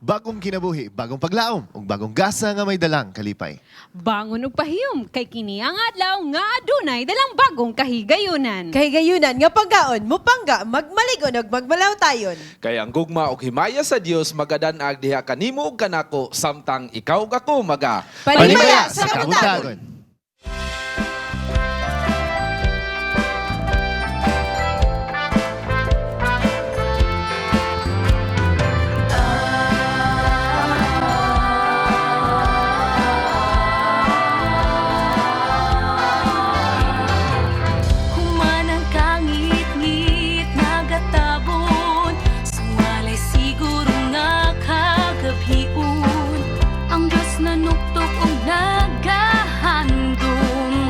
Bagong kinabuhi, bagong paglaom, ug bagong gasa nga may dalang kalipay. Bangon og pahiyom kay kini ang adlaw nga adunay dalang bagong kahigayunan. Kay gayunan nga pagkaon, mupangga, magmaligon ug magmalaw tayon. Kay ang gugma og himaya sa Dios magadanag diha kanimo ug kanako samtang ikaw ug ako maga Panimaya sa kabuntagon. Humanang kangit-ngit nagatabon, suwalay siguro nga kagabhiun. Ang Diyos na nuktok og nagahandom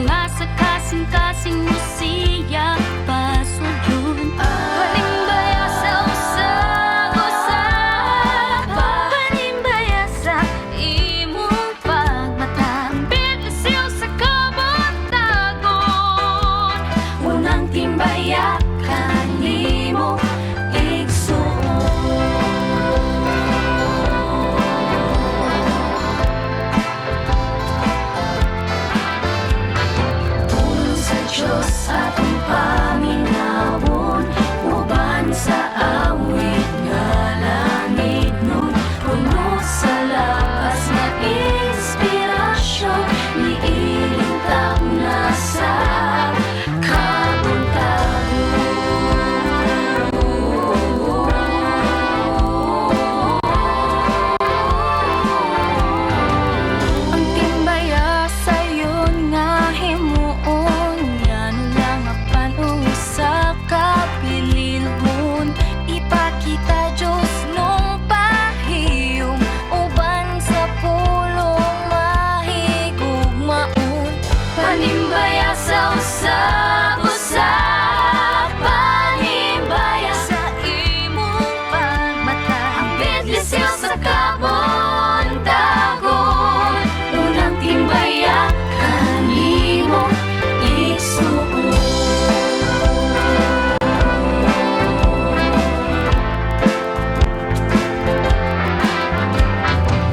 nga sa kasing-kasing mo siya pasudlon. Panimbaya sa usag-usa, panimbaya sa imong pagmata, bendisyon sa kabuntagon. Unang timbaya kanimo igsuon. Pulong sa Diyos atong paminawon, uban sa awit nga langit nun, puno sa lapas nga inspirasyon, niilintap na sa kabuntagon. Ang timbaya sayon nga himuon, ngano lang apan usa ka pililhon. Ipakita Diyos nung pahiyom, uban sa pulong mahigugmaon. Panimbaya sa usab-usa, panimbaya sa imong pagmata, ang bendisyon sa kabuntagon. Unang timbaya kanimo igsuon.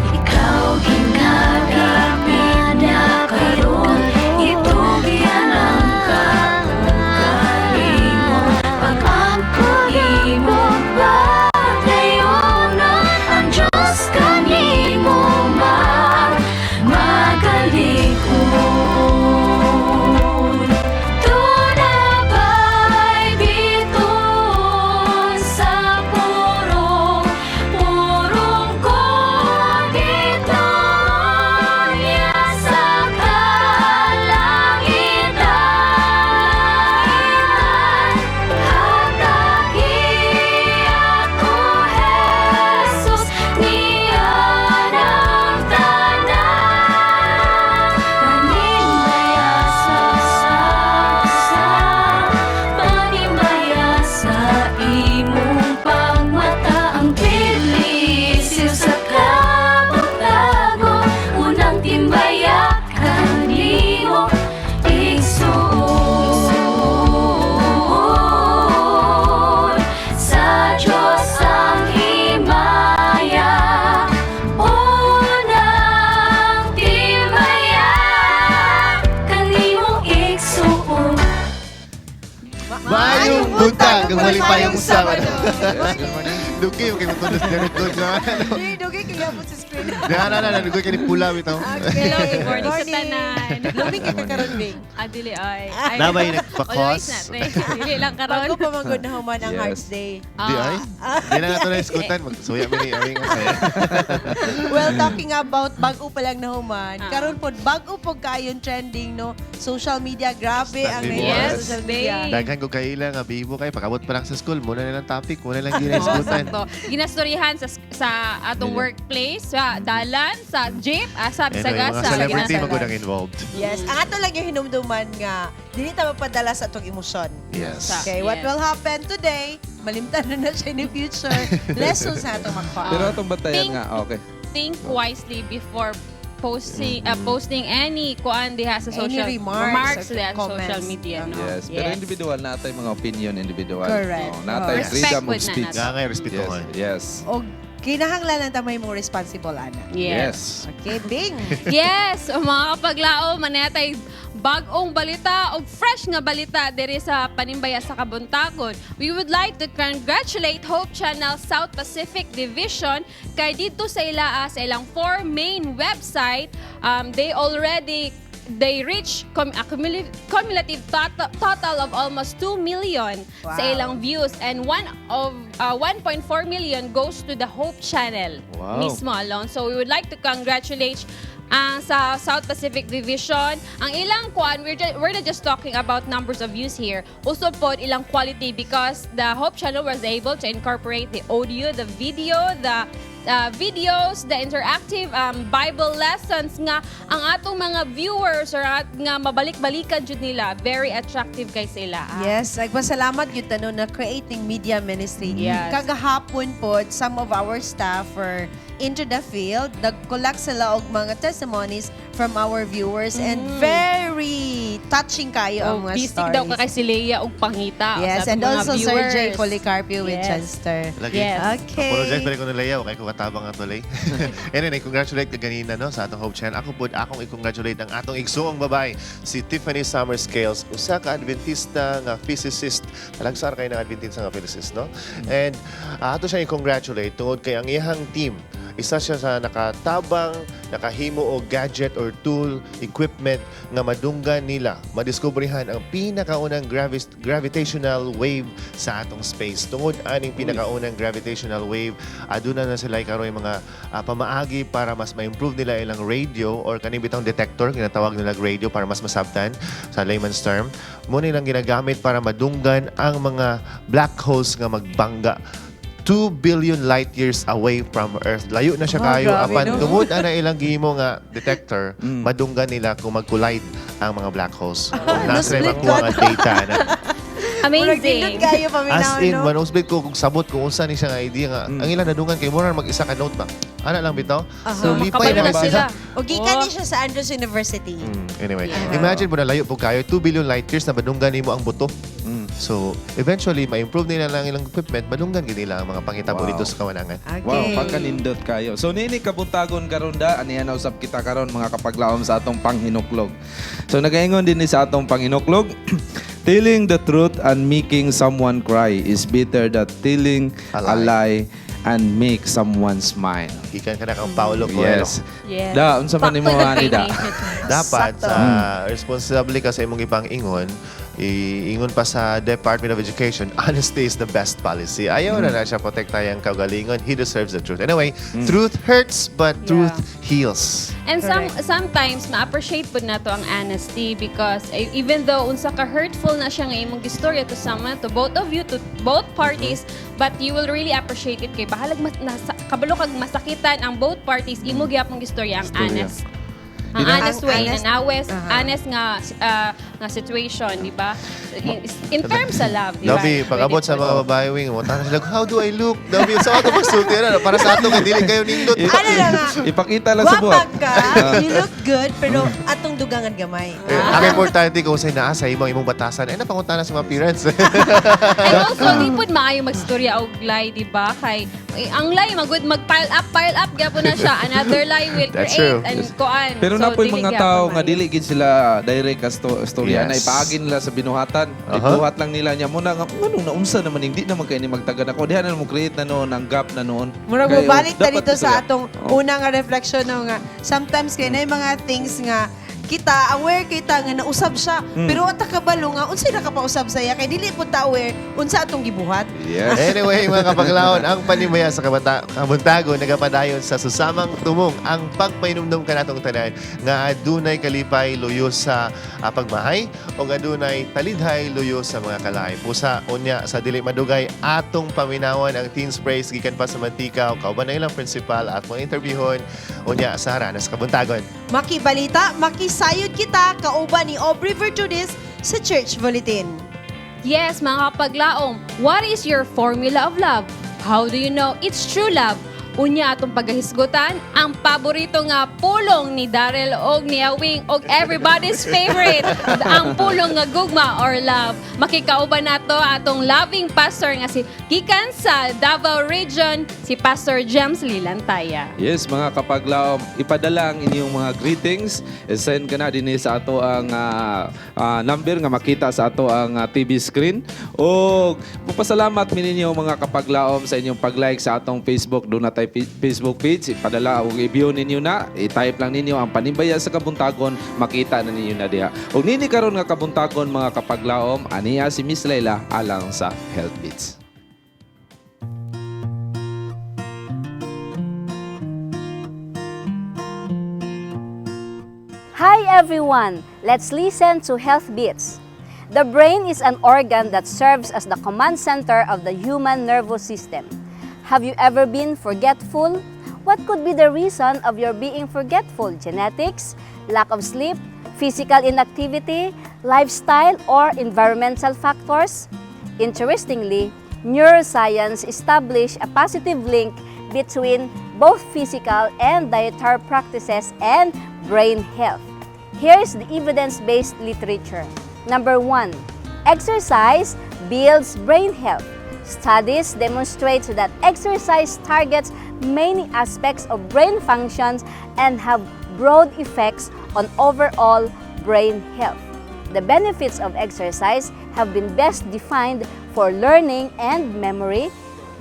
Ikaw ginagapit na karon, itugyan ang kaugalingon. Pag-angko imo padayonon, ang Diyos kanimo magalikon. Tunabay biton sa purong, purong ko giton niya sa kalangitan. Hatagi ako, Jesus, niya ng tanan. Panimbaya sa sa, panimbaya sa imong pagmata, ang bendisyon sa kabuntagon. Unang timbaya kanimo igsuon. Sa Diyos ang himaya, unang timbaya kanimo igsuon. Maayong buntag, ang malipayong Sabado. Yes, good morning. Dugi, kay mo tulos Derek Gold. Di, dugi kay Gihapon sa screen. Na na na, nadugoy ka ni pula bitaw. Okay. Hello, good morning sa tanan. Luming ka karon, Bing. Ah, dili ay. Ay. Nabay nagpakos. Always na, te. Dili lang karon. Bago pa man gud na human ang Yes. Hearts Day. Di ay. Di na nato na iskutan. Magsuya mi ni Awing. Well, talking about bago pa lang nahuman, karon pod bago po kayon trending, no, social media, grabe ang Yes, ngayon sa social media. babe. Daghan ko kaila nga bibo kay pag-abot pa lang sa school muna na lang topic, muna lang Oo, ginaiskutan. sakto. Ginastoryahan sa atong workplace, sa dalan, sa jeep, asa Anyway, bisag mga asa. celebrity Ginasa- magud ang involved. Yes, ang ato lang yung hinumduman nga dili ta mapadala sa atong emosyon. Yes. Okay, what will happen today, malimtan na na siya in the future. Lessons na atong makuha. Pero atong batayan nga, okay. Think wisely before posting any kuan diha sa Any social remarks or diha sa comments. social media, no? Yes, pero individual natay mga opinion individual. Correct. No, natay Oh. freedom Respect of po na speech. Nga nga respetuhan. Yes. O kinahanglan lang ta may mo responsible ana. Yes. Okay, Bing. Yes, o mga kapaglao, manatay bag-ong balita o fresh nga balita diri sa Panimbaya sa Kabuntagon. We would like to congratulate Hope Channel South Pacific Division kay dito sa ila sa ilang four main website, they already they reach a cumulative total of almost 2 million sa ilang views and one of 1.4 million goes to the Hope Channel mismo alone. So we would like to congratulate ang sa South Pacific Division. Ang ilang kuan, we're not just talking about numbers of views here. Also po ilang quality because the Hope Channel was able to incorporate the audio, the video, the videos, the interactive Bible lessons nga ang atong mga viewers or at, nga mabalik-balikan jud nila. Very attractive kay sila, ah. Yes, nagpasalamat yun tanong na creating media ministry. Yes. Kagahapon po, some of our staff were into the field. Nag-collect sila og mga testimonies from our viewers and very touching kayo ang Oh, mga bisig stories. daw ka kay si Leia og pangita Yes, sa and atong mga also Sir J. viewers. Policarpio Winchester. Lagi. Yes. Okay. Apologize pa rin ko nalayaw kay ko katabang ang tulay. Anyway, congratulate ka ganina, no, sa atong Hope Channel. Ako po, akong i-congratulate ang atong igsuong babae, si Tiffany Summer Scales, usa ka Adventista nga physicist. Talagsar kay ng Adventista nga physicist, no? And ato siya i-congratulate tungod kay ang iyang team, isa siya sa nakatabang, nakahimo og gadget or tool, equipment nga madunggan nila, madiskubrihan ang pinakaunang gravitational wave sa atong space. Tungod aning pinakaunang gravitational wave, aduna na sila karon yung mga pamaagi para mas ma-improve nila ilang radio or kaning bitang detector, ginatawag nila radio para mas masabtan sa layman's term. Muna nilang ginagamit para madunggan ang mga black holes nga magbangga 2 billion light years away from Earth. Layo na siya Ah, kayo. grabe, Apan no? tungod ana ilang gihimo nga detector, madunggan nila kung mag-collide ang mga black holes. Kung nasa no-split makuha nga data na. Murag nindot Amazing. kayo paminaw, As in, no? manusbit ko kung sabot kung unsa ni siya nga idea nga. Ang ilang nadungan kay mura mag-isa ka note ba. Ana lang bitaw. So lipay Makabalo na na kay sila. sila. O gikan ni siya sa Andrews University. Anyway, imagine mo na layo po kayo, 2 billion light years na madunggan nimo ang buto. So, eventually, ma-improve nila lang ilang equipment, madunggan gid nila ang mga pangitabo dito sa kawanangan. Okay. Wow, pagkanindot kayo. So nini kabuntagon karon da, aniya na usab kita karon mga kapaglaom sa atong panghinuklog. So nagaingon din ni sa atong panghinuklog, telling the truth and making someone cry is better than telling A a lie. lie and make someone smile. Gikan ka na kang Paolo Coelho. Yes. Yes. Da, unsa man nimo Pakto ani da? Dapat Sakto. sa responsable ka sa imong ipang ingon, iingon pa sa Department of Education, honesty is the best policy. Ayaw na na siya protektayang kaugalingon. He deserves the truth. Anyway, truth hurts, but truth heals. And sometimes ma-appreciate pud nato ang honesty because eh, even though unsa ka hurtful na siya nga imong istorya to someone, to both of you, to both parties, but you will really appreciate it kay bahalag mas, nasa, kabalo kag masakitan ang both parties, imo gyapon istorya ang Istorya. honest. Ang Dina- honest Ang way, honest- ang honest, honest nga nga situation, di ba? In terms sa love, di ba? Dabi, pag-abot sa mga babae wing, mo tanong sila, "How do I look?" Dabi, sa ato pagsulti na, para sa ato kay dili kayo nindot. Ano na nga? Ipakita lang sa buhat. Gwapa ka, you look good, pero atong dugangan gamay. Eh, ang importante kung sa naa sa imong imong batasan, ay napangutana sa mga parents. And also, di pud maayo magstorya og lie, di ba? Kay eh, ang lie magud mag pile up gyapon na siya. Another lie will That's create true. and kuan. Pero So, na po'y dili mga gyapon tao nga maayo. dili gid sila direct ka storya. istorya na ipaagi nila sa binuhatan. Ibuhat lang nila niya muna nga nganong naunsa naman hindi naman kay ni magtagan ako. Diha na mo create na noon ang gap na noon. Murag Kay, oh, mabalik ta dapat dito sa istorya. atong una nga reflection no nga sometimes kay na mga things nga kita aware kita nga nausab siya pero ata kabalo nga unsay nakapausab sa iya kay dili pud ta aware unsa atong gibuhat. Yes. Anyway, mga kapaglaon, ang Panimbaya sa Kabuntagon nagapadayon sa susamang tumong ang pagpainumdum kanatong tanan nga adunay kalipay luyo sa pagmahay o adunay talidhay luyo sa mga kalay. Pusa unya sa dili madugay atong paminawan ang Teens Praise gikan pa sa Mantika kauban na ilang principal at mga interviewon unya sa Haranas Kabuntagon. Makibalita, makisayod kita kauban ni Aubrey Virtudes sa Church Bulletin. Yes, mga kapaglaom, what is your formula of love? How do you know it's true love? Unya atong pagahisgutan ang paborito nga pulong ni Darrell og ni Awing og everybody's favorite, ang pulong nga gugma or love. Makikauban nato atong loving pastor nga si gikan sa Davao Region, si Pastor James Lilantaya. Yes, mga kapaglaom, ipadala ang inyong mga greetings. I-send ka na din sa ato ang number nga makita sa ato ang TV screen. O magpasalamat mi ninyo mga kapaglaom sa inyong pag-like sa atong Facebook. Doon na tayo Facebook page. Ipadala og i-view ninyo na. I-type lang ninyo ang Panimbaya sa Kabuntagon. Makita na ninyo na diha. Og nini karon nga kabuntagon mga kapaglaom, aniya si Miss Leila alang sa Health Beats. Hi everyone! Let's listen to Health Beats. The brain is an organ that serves as the command center of the human nervous system. Have you ever been forgetful? What could be the reason of your being forgetful? Genetics, lack of sleep, physical inactivity, lifestyle, or environmental factors? Interestingly, neuroscience established a positive link between both physical and dietary practices and brain health. Here's the evidence-based literature. Number 1, exercise builds brain health. Studies demonstrate that exercise targets many aspects of brain functions and have broad effects on overall brain health. The benefits of exercise have been best defined for learning and memory,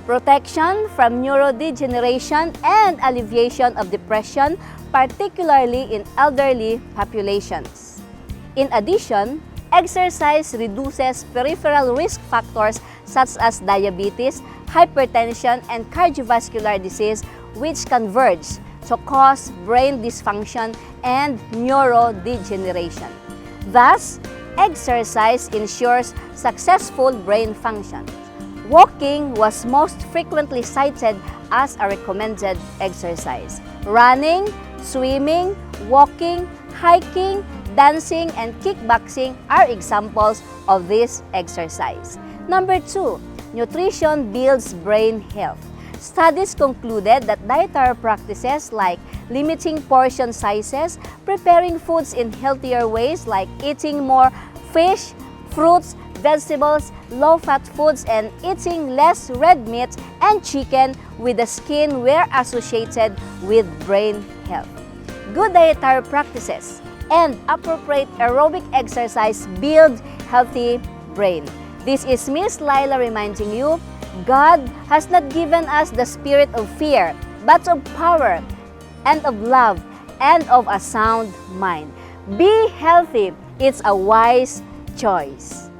protection from neurodegeneration, and alleviation of depression, particularly in elderly populations. In addition, exercise reduces peripheral risk factors such as diabetes, hypertension, and cardiovascular disease, which converge to cause brain dysfunction and neurodegeneration. Thus, exercise ensures successful brain function. Walking was most frequently cited as a recommended exercise. Running, swimming, walking, hiking, dancing, and kickboxing are examples of this exercise. Number 2, nutrition builds brain health. Studies concluded that dietary practices like limiting portion sizes, preparing foods in healthier ways like eating more fish, fruits, vegetables, low-fat foods, and eating less red meat and chicken with the skin were associated with brain health. Good dietary practices and appropriate aerobic exercise build healthy brain. This is Miss Lila reminding you, God has not given us the spirit of fear, but of power and of love and of a sound mind. Be healthy. It's a wise choice.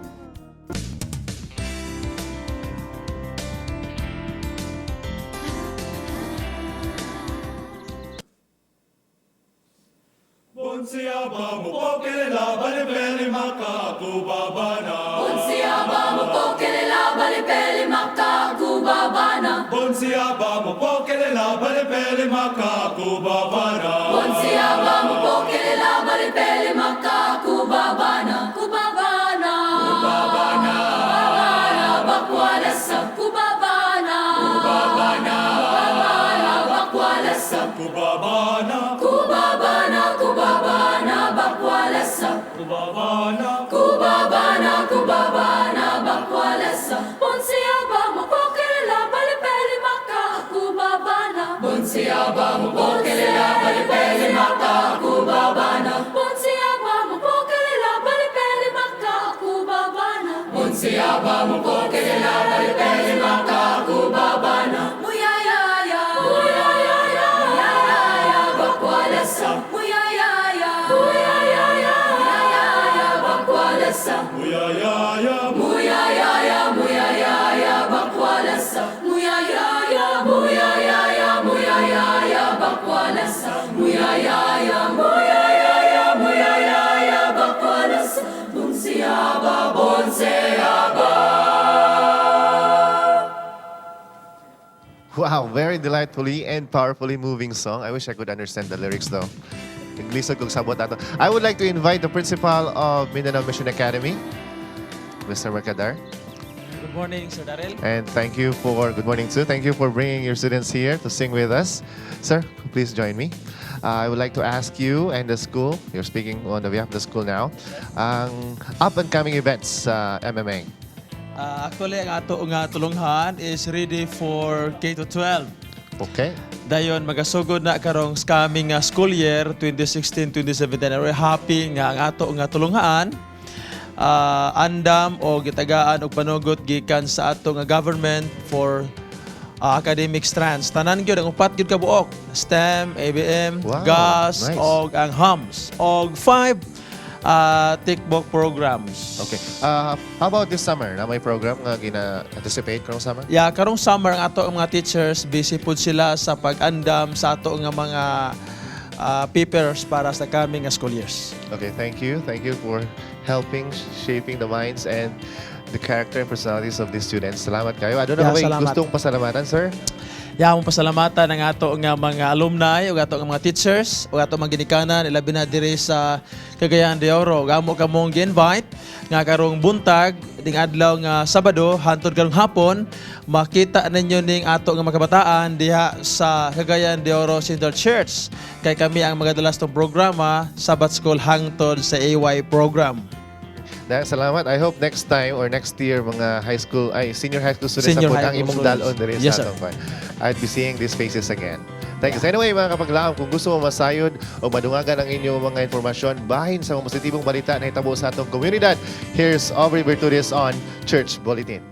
Wow, very delightfully and powerfully moving song. I wish I could understand the lyrics though. Naglisod kog sabot ato. I would like to invite the principal of Mindanao Mission Academy, Mr. Mercadar. Good morning, Sir Darrell. And thank you for, good morning too. Thank you for bringing your students here to sing with us. Sir, please join me. I would like to ask you and the school, you're speaking on the behalf of the school now, ang up-and-coming events sa MMA. Actually, ang ato nga tulunghan is ready for K to 12. Okay. Dayon magasugod na karong coming nga school year 2016-2017. And we're happy nga ang ato nga tulunghaan andam o gitagaan og panugot gikan sa ato nga government for academic strands. Tanan gyud ang upat gyud ka buok. STEM, ABM, GAS og ang HUMS og five TICBOK programs. Okay. How about this summer? Na may program nga gina-anticipate karong summer? Yeah, karong summer ang ato ang mga teachers busy pud sila sa pag-andam sa ato nga mga papers para sa coming nga school years. Okay, thank you. Thank you for helping shaping the minds and the character and personalities of these students. Salamat kayo. Ano na Yeah, ba salamat. gustong pasalamatan, sir? Yeah, among pasalamatan ang ato nga mga alumni ug ato nga mga teachers ug ato mga ginikanan, ilabi na diri sa Cagayan de Oro. Ug amo kamong gi-invite nga karong buntag ding adlaw nga Sabado hantod karong hapon makita ninyo ning ato nga mga kabataan diha sa Cagayan de Oro Central Church kay kami ang magadala sa programa Sabbath School hangtod sa AY program. Dahil salamat. I hope next time or next year mga high school ay senior high school students Senior na po high ang school imong students. dalon diri Yes, sa sir. atong kwan. I'd be seeing these faces again. Thank you. So anyway, mga kapaglaom, kung gusto mo masayod o madungagan ang inyong mga informasyon bahin sa mga positibong balita na hitabo sa atong komunidad, here's Aubrey Bertudez on Church Bulletin.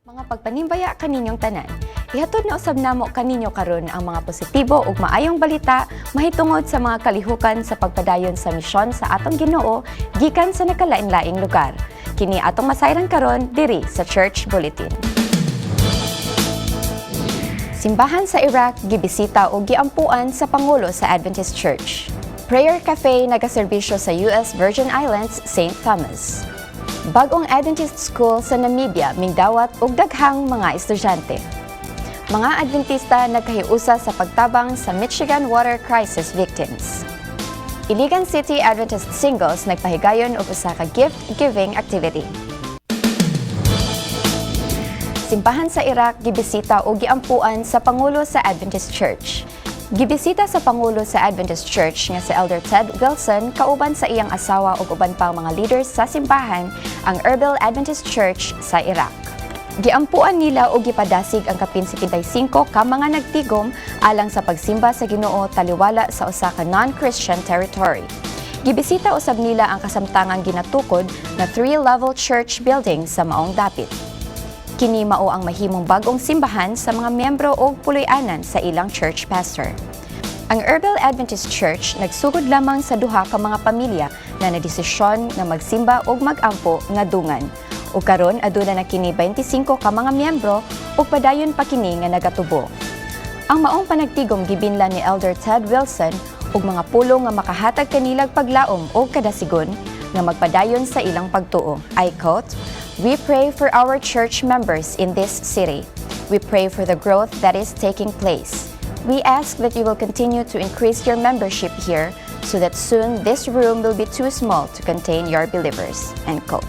Mga pagpanimbaya kaninyong tanan. Ihatod na usab namo kaninyo karon ang mga positibo ug maayong balita mahitungod sa mga kalihukan sa pagpadayon sa misyon sa atong Ginoo gikan sa nakalain-laing lugar. Kini atong masayran karon diri sa Church Bulletin. Simbahan sa Iraq gibisita o giampuan sa pangulo sa Adventist Church. Prayer Cafe nagaserbisyo sa US Virgin Islands, St. Thomas. Bagong Adventist School sa Namibia mingdawat og daghang mga estudyante. Mga Adventista nagkahiusa sa pagtabang sa Michigan water crisis victims. Iligan City Adventist Singles nagpahigayon og usa ka gift-giving activity. Simbahan sa Iraq gibisita o giampuan sa pangulo sa Adventist Church. Gibisita sa pangulo sa Adventist Church nga si Elder Ted Wilson kauban sa iyang asawa ug uban pang mga leaders sa simbahan ang Erbil Adventist Church sa Iraq. Giampuan nila o gipadasig ang kapin 75 ka mga nagtigom alang sa pagsimba sa Ginoo taliwala sa usa ka non-Christian territory. Gibisita usab nila ang kasamtangang ginatukod na three-level church building sa maong dapit. Kini mao ang mahimong bag-ong simbahan sa mga miyembro og puloy-anan sa ilang church pastor. Ang Erbil Adventist Church nagsugod lamang sa duha ka mga pamilya na nadesisyon nga magsimba og magampo nga dungan. Ug karon aduna na kini 25 ka mga miyembro ug padayon pa kini nga nagatubo. Ang maong panagtigom gibinlan ni Elder Ted Wilson ug mga pulong nga makahatag kanilag paglaom o kadasigon nga magpadayon sa ilang pagtuo. I quote, "We pray for our church members in this city. We pray for the growth that is taking place. We ask that you will continue to increase your membership here so that soon this room will be too small to contain your believers." End quote.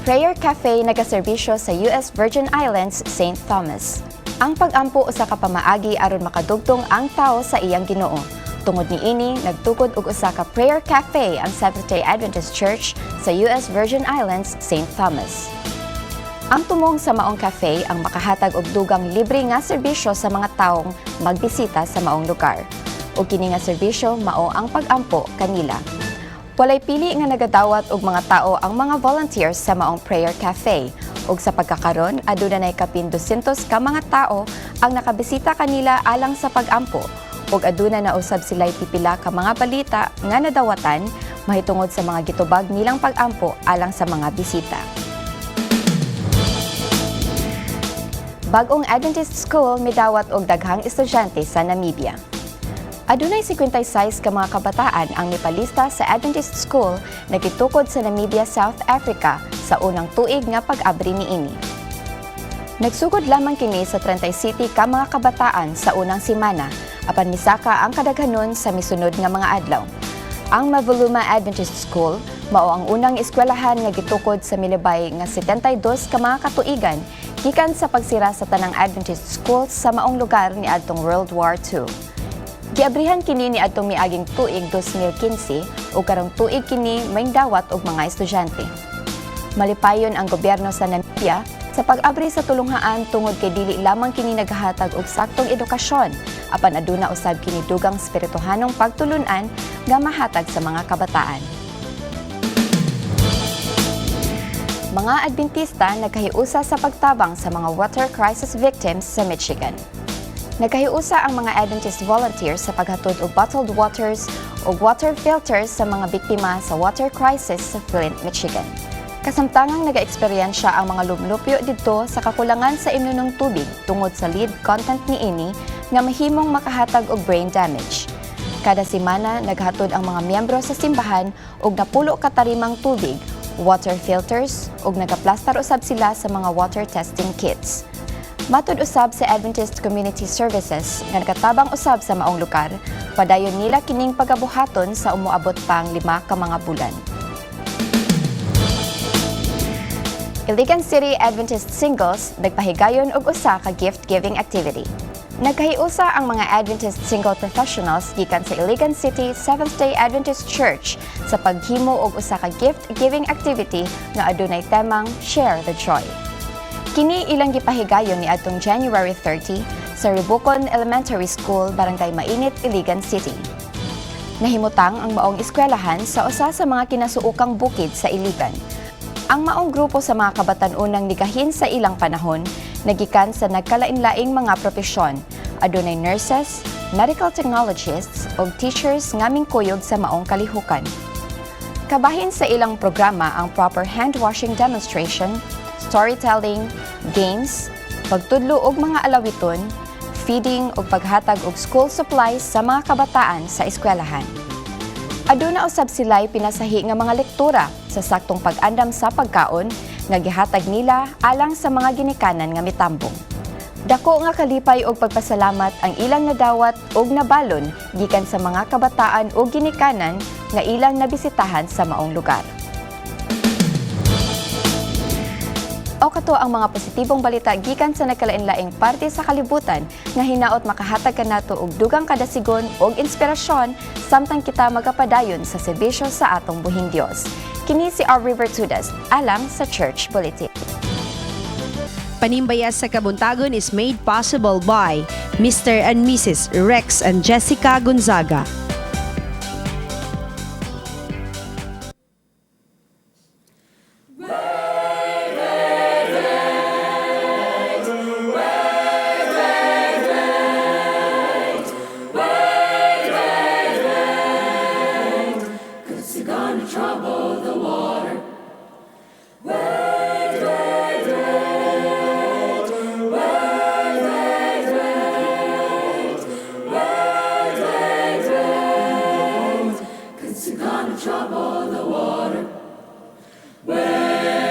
Prayer Cafe nagaserbisyo sa US Virgin Islands, St. Thomas. Ang pag-ampo usa ka pamaagi aron makadugtong ang tao sa iyang Ginoo. Tungod niini, nagtukod og usa ka prayer cafe ang Seventh-day Adventist Church sa US Virgin Islands, St. Thomas. Ang tumong sa maong cafe ang makahatag og dugang libre nga serbisyo sa mga taong magbisita sa maong lugar. Ug kini nga serbisyo mao ang pag-ampo kanila. Walay pili nga nagadawat og mga tao ang mga volunteers sa maong prayer cafe. Ug sa pagkakaron, aduna nay kapin 200 ka mga tao ang nakabisita kanila alang sa pag-ampo. Ug aduna na usab sila'y pipila ka mga balita nga nadawatan mahitungod sa mga gitubag nilang pag-ampo alang sa mga bisita. Bagong Adventist School midawat og daghang estudyante sa Namibia. Adunay 56 ka mga kabataan ang mipalista sa Adventist School na gitukod sa Namibia, South Africa sa unang tuig nga pag-abri niini. Nagsugod lamang kini sa 37 ka mga kabataan sa unang simana apan misaka ang kadaghanon sa misunod nga mga adlaw. Ang Mavuluma Adventist School mao ang unang eskwelahan nga gitukod sa milabay nga 72 ka mga katuigan gikan sa pagsira sa tanang Adventist schools sa maong lugar niadtong World War II. Giabrihan kini niadtong miaging tuig 2015 ug karong tuig kini dawat og mga estudyante. Malipayon ang gobyerno sa Namibia sa pag-abri sa tulunghaan tungod kay dili lamang kini naghahatag og saktong edukasyon apan aduna usab kini dugang espirituhanong pagtulunan nga mahatag sa mga kabataan. Mga Adventista nagkahiusa sa pagtabang sa mga water crisis victims sa Michigan. Nagkahiusa ang mga Adventist volunteers sa paghatod og bottled waters ug water filters sa mga biktima sa water crisis sa Flint, Michigan. Kasamtangang nagaeksperyensya ang mga lumlupyo didto sa kakulangan sa imnonong tubig tungod sa lead content niini nga mahimong makahatag og brain damage. Kada semana naghatod ang mga miyembro sa simbahan og napulo ka tarimang tubig, water filters ug nagaplastar usab sila sa mga water testing kits. Matud usab sa Adventist Community Services nga nakatabang usab sa maong lugar, padayon nila kining pagabuhaton sa umuabot pang 5 ka mga bulan. Iligan City Adventist Singles nagpahigayon og usa ka gift-giving activity. Nagkahiusa ang mga Adventist single professionals gikan sa Iligan City Seventh-day Adventist Church sa paghimo og usa ka gift-giving activity nga adunay temang "Share the Joy." Kini ilang gipahigayon niadtong January 30 sa Ribukon Elementary School, Barangay Mainit, Iligan City. Nahimutang ang maong eskwelahan sa usa sa mga kinasuukang bukid sa Iligan. Ang maong grupo sa mga kabatan-unang nigahin sa ilang panahon, nagikan sa nagkalain-laing mga propesyon. Adunay nurses, medical technologists ug teachers nga mingkuyog sa maong kalihukan. Kabahin sa ilang programa ang proper hand washing demonstration, storytelling, games, pagtudlo og mga alawiton, feeding ug paghatag og school supplies sa mga kabataan sa eskwelahan. Aduna usab sila'y pinasahi nga mga lektura sa saktong pag-andam sa pagkaon nga gihatag nila alang sa mga ginikanan nga mitambong. Dako nga kalipay og pagpasalamat ang ilang nadawat og nabalon gikan sa mga kabataan og ginikanan nga ilang nabisitahan sa maong lugar. O kato ang mga positibong balita gikan sa nagkalain-laing parte sa kalibutan nga hinaot makahatag kanato og dugang kadasigon og inspirasyon samtang kita magapadayon sa serbisyo sa atong buhing Dios. Kini si Aubrey Vertudas alang sa Church Bulletin. Panimbaya sa Kabuntagon is made possible by Mr. and Mrs. Rex and Jessica Gonzaga. Trouble the water. Wait.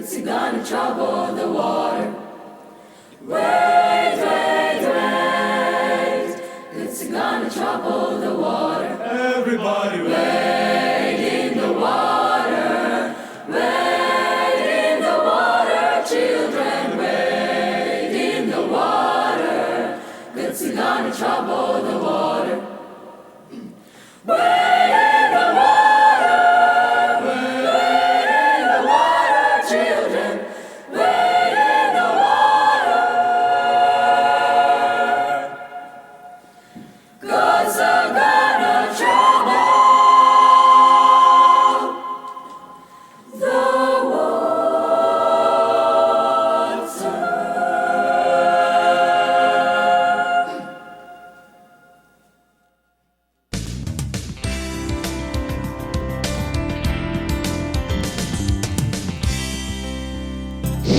It's gonna trouble the water. Wait, wait, wait. It's gonna trouble the water. Everybody wade in the water. Wade in the water, children. Wade in the water. It's gonna trouble the water. Wade in the water. Wade in the water, children. Wade in the water. God's a gonna trouble the water.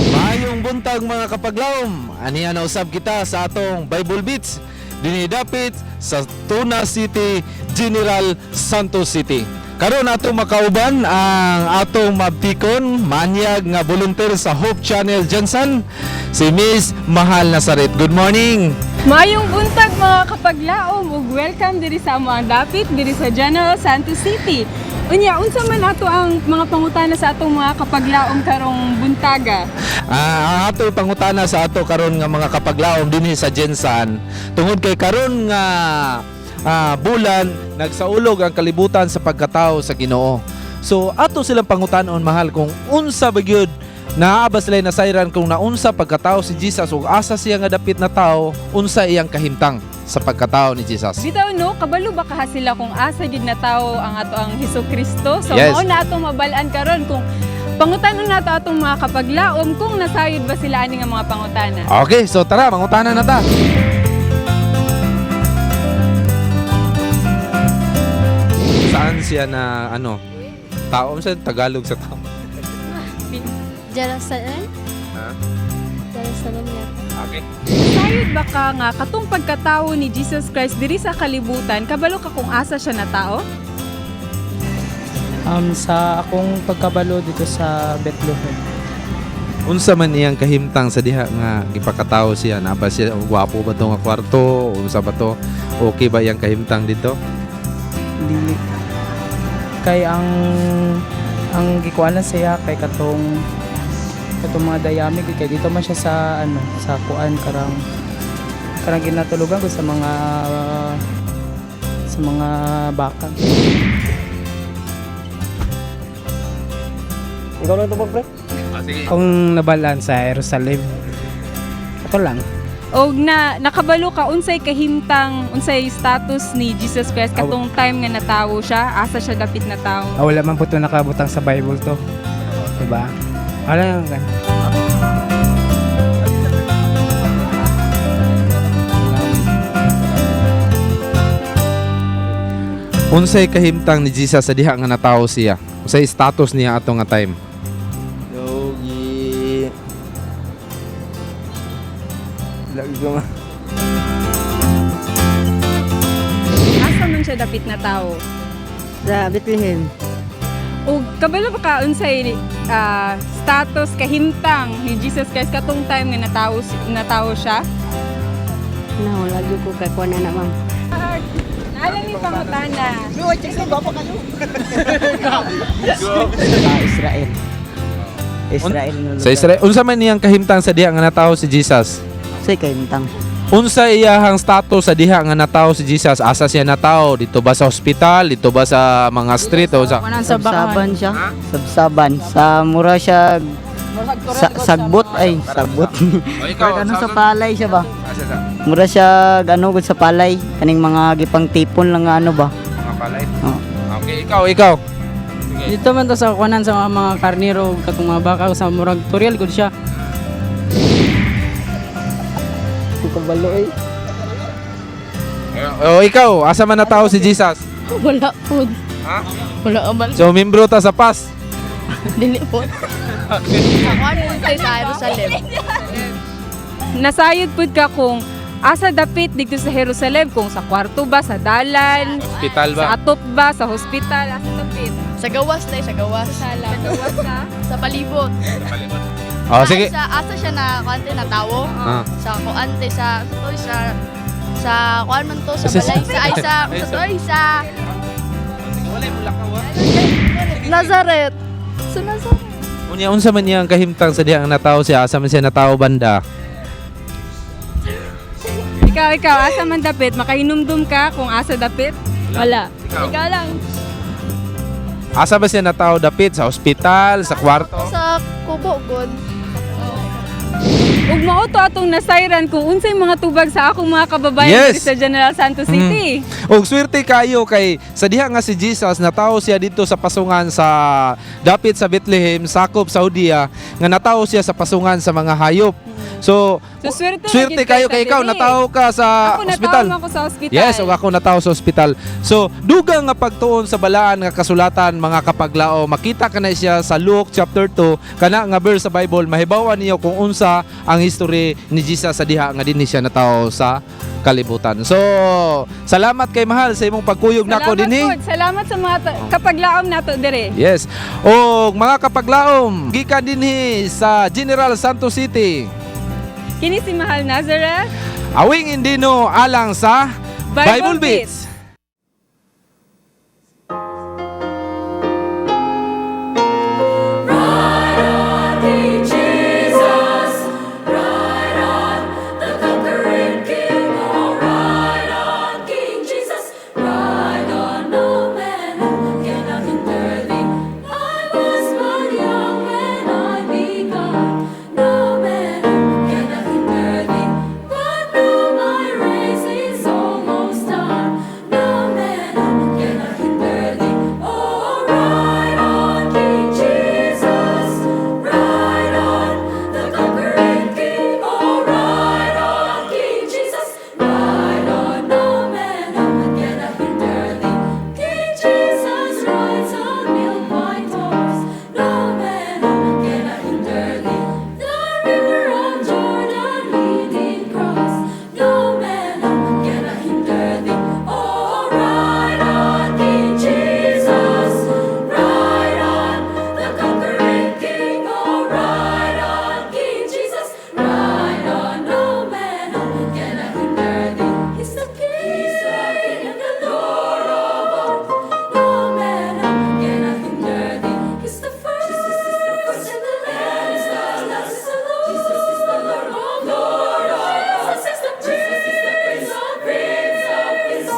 Maayong buntag, mga kapaglaom. Aniya na usab kita sa atong Bible Beats dinhi dapit sa Tuna City, General Santos City. Karon ato makauban ang atong mabtikon, manyag nga volunteer sa Hope Channel GenSan, si Miss Mahal Nazaret. Good morning. Maayong buntag, mga kapaglaom, ug welcome diri sa among dapit diri sa General Santos City. Unya, unsa man ato ang mga pangutana sa atong mga kapaglaom karong buntaga? Ah, ang ato pangutana sa ato karon nga mga kapaglaom dinhi sa GenSan tungod kay karon nga bulan nagsaulog ang kalibutan sa pagkatao sa Ginoo. So ato silang pangutanon, Mahal, kung unsa ba gyud naa ba sila nasayran kung naunsa pagkatao si Jesus ug asa siya nga dapit na tao, unsa iyang kahimtang sa pagkatao ni Jesus. Bitaw no, kabalo ba kaha sila kung asa gid na tao ang ato ang Hesus Kristo? So Yes. mao na atong mabal-an karon kung pangutanon nato atong mga kapaglaom kung nasayod ba sila ani nga mga pangutana. Okay, so tara, mangutana na ta. Saan siya na ano? Tao sa Tagalog sa tao? Jerusalem? Ha? Jerusalem yata. Okay. Sayod ba ka nga katong pagkatao ni Jesus Christ diri sa kalibutan, kabalo ka kung asa siya na tao? Sa akong pagkabalo, dito sa Bethlehem. Unsa man iyang kahimtang sa diha nga gipakatao siya? Na ba siya gwapo ba to nga kwarto? Unsa ba to? Okay ba iyang kahimtang dito? Dili. Kay ang gikuan lang siya kay katong mga dayami kay dito man siya sa ano sa kuan karang ginatulugan ko sa mga baka. Ikaw lang tubag, pre? Kung nabalan sa Jerusalem. Ito lang. Og na nakabalo ka unsay kahimtang, unsay status ni Jesus Christ katong time nga natawo siya, asa siya dapit na tao? Ah, wala man po ito nakabutang sa Bible to. Diba? Wala lang. Unsay kahimtang ni Jesus sa diha nga natawo siya? Unsay status niya ato nga time? Yogi. Lagi ko ma. Asa man siya dapit na tao? Sa Bethlehem. Og kabalo ba ka unsay status kahimtang ni Jesus Christ katong time nga natawo siya? No, lagi ko kay kuan na, ma'am. Naalam ni pangutana. Sa Israel. Israel no. Sa Israel, unsa man iyang kahimtang sa diha nga natawo si Jesus? Sa kahimtang. Unsa iyahang status sa diha nga natawo si Jesus? Asa siya natawo? Dito ba sa hospital? Dito ba sa mga street o sa Sabsaban siya. Sabsaban. Sa mura siya sa, sagbot ay sagbot. O ikaw, ano sa palay siya ba? Mura siya ano gud sa palay kaning mga gipang tipon lang nga ano ba. Mga palay. Oo. Okay, ikaw, ikaw. Dito man to sa kuanan sa mga karnero katong mga baka sa murag turyal gud siya. Kabalo eh. O ikaw, asa man natawo si Jesus? Wala po. Ha? Wala man. So membro ta sa PAS. Dili po. Sa sa Jerusalem. Nasayod pud ka kung asa dapit dito sa Jerusalem, kung sa kwarto ba, sa dalan, Hospital ba? sa atop ba, sa hospital, asa dapit? Sa gawas na, sa gawas. Sa sala. Sa gawas sa? Sa palibot. Oh, sige. Sa asa siya na kuante na tawo. Sa kuante sa toy sa kuan man to sa balay sa ay sa sa toy sa Nazareth. Sa Nazareth. Unya unsa man niya ang kahimtang sa diha ang natawo siya, asa man siya natawo banda? Ikaw, ikaw, asa man dapit? Makahinumdum ka kung asa dapit? Wala. Ikaw lang. Asa ba siya natawo dapit sa ospital, sa kwarto? Sa kubo god. Ug mao to atong nasayran kung unsay mga tubag sa akong mga kababayan diri sa General Santos City. Og swerte kayo kay sa diha nga si Jesus natawo siya dito sa pasungan sa dapit sa Bethlehem, sakop sa Judea, nga natawo siya sa pasungan sa mga hayop. So, So, swerte na swerte gyud kayo kay kay sa ikaw diri. natawo ka sa Ako ospital. natawo ako sa ospital. Yes, ug ako natawo sa ospital. So, dugang nga pagtuon sa balaan nga kasulatan mga kapaglao, makita ka na siya sa Luke chapter 2, kana nga verse sa Bible, mahibaw-an niyo kung unsa ang history ni Jesus sa diha nga dinhi siya natawo sa kalibutan. So, salamat kay mahal sa imong pagkuyog nako Salamat dinhi. pod. Salamat sa mga kapaglaom nato diri. Yes. Og mga kapaglaom, gikan dinhi sa General Santos City. Kini si Mahal Nazareth. Awing Indino alang sa Bible Bible, Beats. Ride on, King Jesus, ride on, the conquering King. Oh, ride on, King Jesus, ride on. No man cannot hinder thee. I was but young when I begun. No man cannot hinder thee. But now my race is almost done. No man cannot hinder thee. Oh, ride on, King Jesus, ride on, the conquering King. Oh, ride on, King Jesus, ride on. No man cannot hinder thee. King Jesus rides on milk white horse. No man cannot hinder thee. The river of Jordan he did cross. No man cannot hinder thee. Oh, ride on, King Jesus, ride on, the conquering King. Oh, ride on, King Jesus, ride on. No man cannot hinder thee. He's the King and the Lord of all. No man cannot hinder thee. He's the first and the last. Jesus is the Lord of Lord. Jesus is the Prince of Prince of Peace.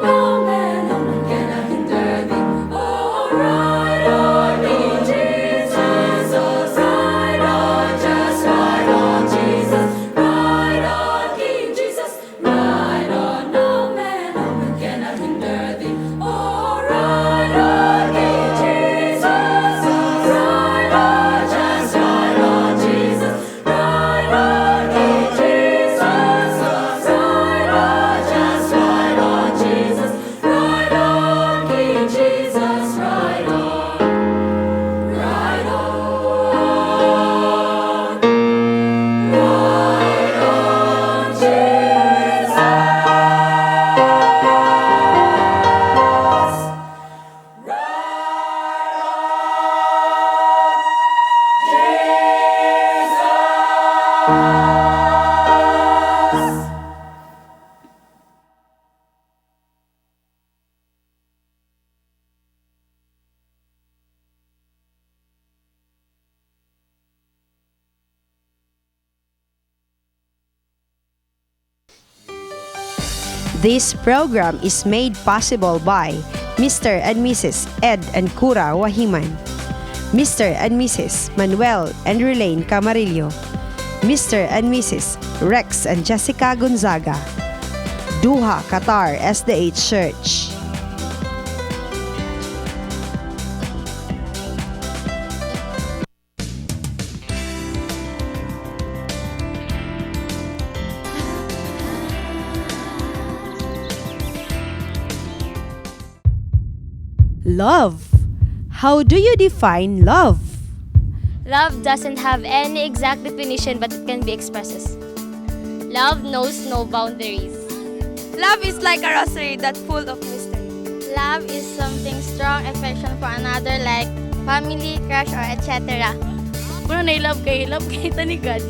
No man cannot hinder thee. Oh, ride on, King Jesus, ride on, just ride on, Jesus, ride on, King Jesus, ride on. No man cannot hinder thee. Oh, ride on, King Jesus, ride on, just ride on, Jesus, ride on, King Jesus, ride on, just ride on, Jesus, ride on, King Jesus, ride on, ride on, ride on, Jesus. Ride on, Jesus. This program is made possible by Mr. and Mrs. Ed and Cura Wahiman, Mr. and Mrs. Manuel and Relaine Camarillo, Mr. and Mrs. Rex and Jessica Gonzaga, Doha, Qatar SDH Church. Love. How do you define love? Love doesn't have any exact definition, but it can be expressed. Love knows no boundaries. Love is like a rosary that's full of mystery. Love is something strong affection for another, like family, crush, or etc. Kuno na love kay love kay ta ni God.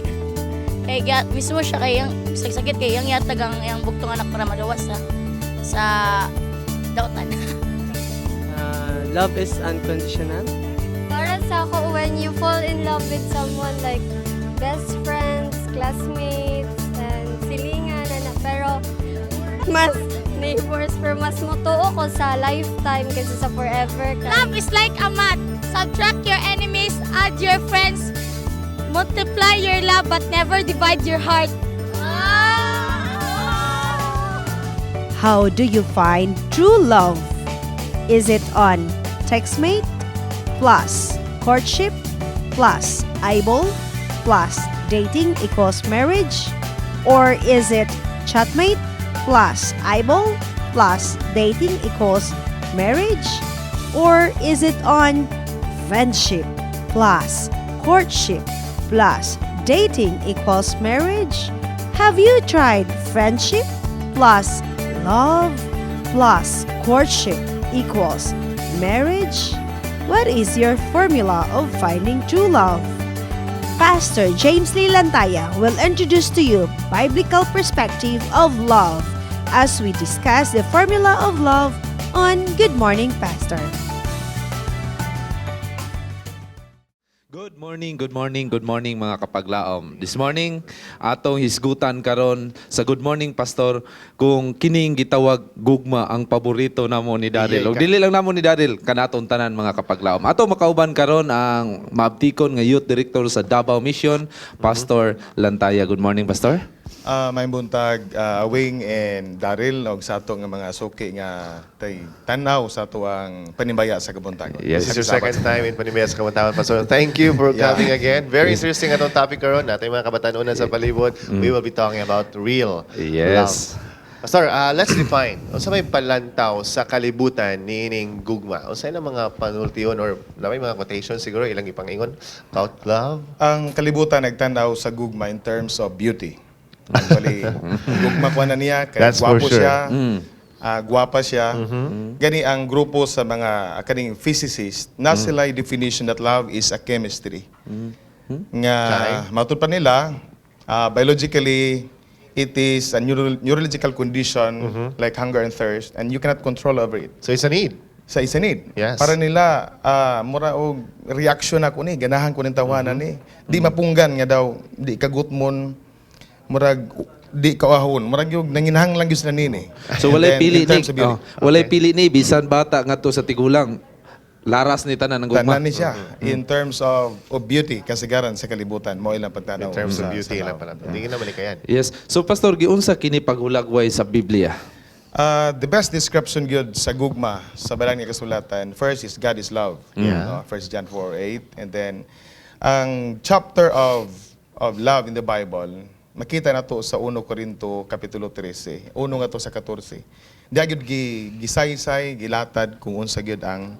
Kay ga, mismo siya kay ang sagsakit kay ang yatag ang iyang bugtong anak para magawas sa dautan. Love is unconditional. Para sa ako, when you fall in love with someone, like best friends, classmates, and silingan, ana. Pero mas neighbors, pero mas motuo ko sa lifetime kaysa sa forever. Love is like a math. Subtract your enemies, add your friends, multiply your love but never divide your heart. How do you find true love? Is it on textmate plus courtship plus eyeball plus dating equals marriage? Or is it chatmate plus eyeball plus dating equals marriage? Or is it on friendship plus courtship plus dating equals marriage? Have you tried friendship plus love plus courtship equals marriage? What is your formula of finding true love? Pastor James Lee Lantaya will introduce to you biblical perspective of love as we discuss the formula of love on Good Morning Pastor. Good morning, good morning, good morning, mga kapaglaom. This morning, atong hisgutan karon sa Good Morning Pastor kung kining gitawag gugma ang paborito namo ni Daryl. Iyay Og ka. dili lang namo ni Daryl, kanaton tanan, mga kapaglaom. Ato makauban karon ang maabtikon nga youth director sa Davao Mission, Pastor Lantaya. Good morning, Pastor. May buntag, Awing and Daryl, og sa ato nga mga suki nga tay tanaw sa ato ang Panimbaya sa Kabuntagon. This is your second time in Panimbaya sa Kabuntagon, Pastor. Thank you for coming again. Very interesting atong topic karon. Natin mga kabatanunan sa palibot. We will be talking about real love. Pastor, let's define. Unsa may palantaw sa kalibutan niining gugma? Unsa ilang mga panultion or na may mga quotation siguro ilang ipangingon about love? Ang kalibutan nagtanaw sa gugma in terms of beauty. Actually, gugma ko na niya kay That's for gwapo sure. siya. Gwapa siya. Gani ang grupo sa mga kaning physicist na sila definition that love is a chemistry. Nga matud pa nila, biologically it is a neurological condition like hunger and thirst, and you cannot control over it. So it's a need. Sa isa need. Para nila, mura og reaction ako ni, ganahan ko ning tawanan ni. Di mapunggan nga daw, di kagutmon, murag di kaahon, murag yung nanginahanglan gyud sila nini. So And walay then, pili in ni, terms of beauty. oh, walay pili ni bisan bata ngadto sa tigulang. Laras ni tanan ang gugma. Tanan ni siya in terms of beauty, kasigaran sa kalibutan mo ilang pagtanaw In terms of beauty, sa ilang tao. palantaw. Hindi naman ikayan. Yes. So Pastor, giunsa kini paghulagway sa Biblia? The best description gyud sa gugma sa balang nga kasulatan, first is God is love. No? First John 4:8. And then ang chapter of love in the Bible, makita na to sa 1 Corinto kapitulo 13, 1 nga to sa 14. Diya gyud gi gisaysay, gilatad kung unsa gyud ang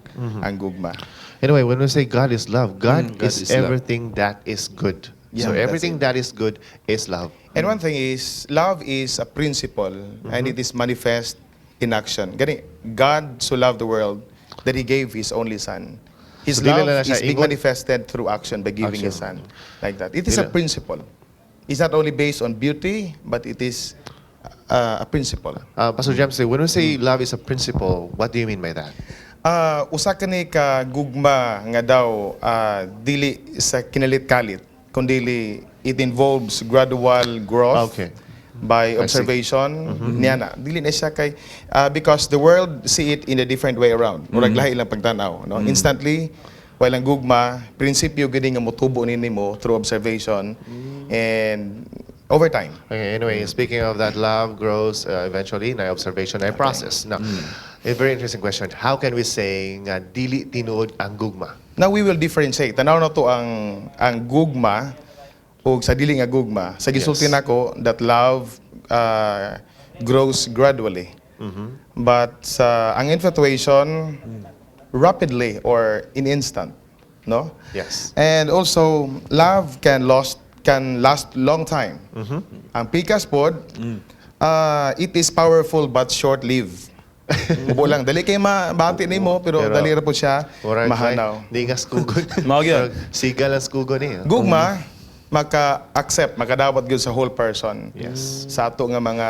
gugma. Anyway, when we say God is love, God, God is, is love. everything that is good. Yeah, So that's everything it. that is good is love. And one thing is, love is a principle and it is manifest in action. Gani, God so loved the world that He gave His only Son. His So, dili love na na siya is being ingon. manifested through action by giving His Son. Like that. It is a Dili. principle. It's not only based on beauty, but it is a principle. Pastor James, when we say love is a principle, what do you mean by that? Usa kani ka gugma nga daw dili sa kinalit-kalit, kundi it involves gradual growth by I see. observation niya na dili na siya kay because the world see it in a different way around, murag lahi ilang pagtan-aw, no, instantly, while ang gugma prinsipyo gani nga motubo ni nimo through observation and over time. Okay, anyway, speaking of that, love grows eventually na observation na process. Now, a very interesting question. How can we say nga dili tinuod ang gugma? Now we will differentiate. Tanaw na to ang gugma ug sa dili nga gugma. Sa gisulti nako that love grows gradually. But sa ang infatuation, rapidly or in instant, no? Yes. And also love can last long time. Ang pikas pod, it is powerful but short-lived. Mubo lang. Dali kay mabati nimo pero, Pero, dali ra po siya Murag, mahanaw. Ningas kugon. Mao gyud. Sigal ang kugon eh. Gugma maka-accept, makadawat gyud sa whole person. Yes. Sa ato nga mga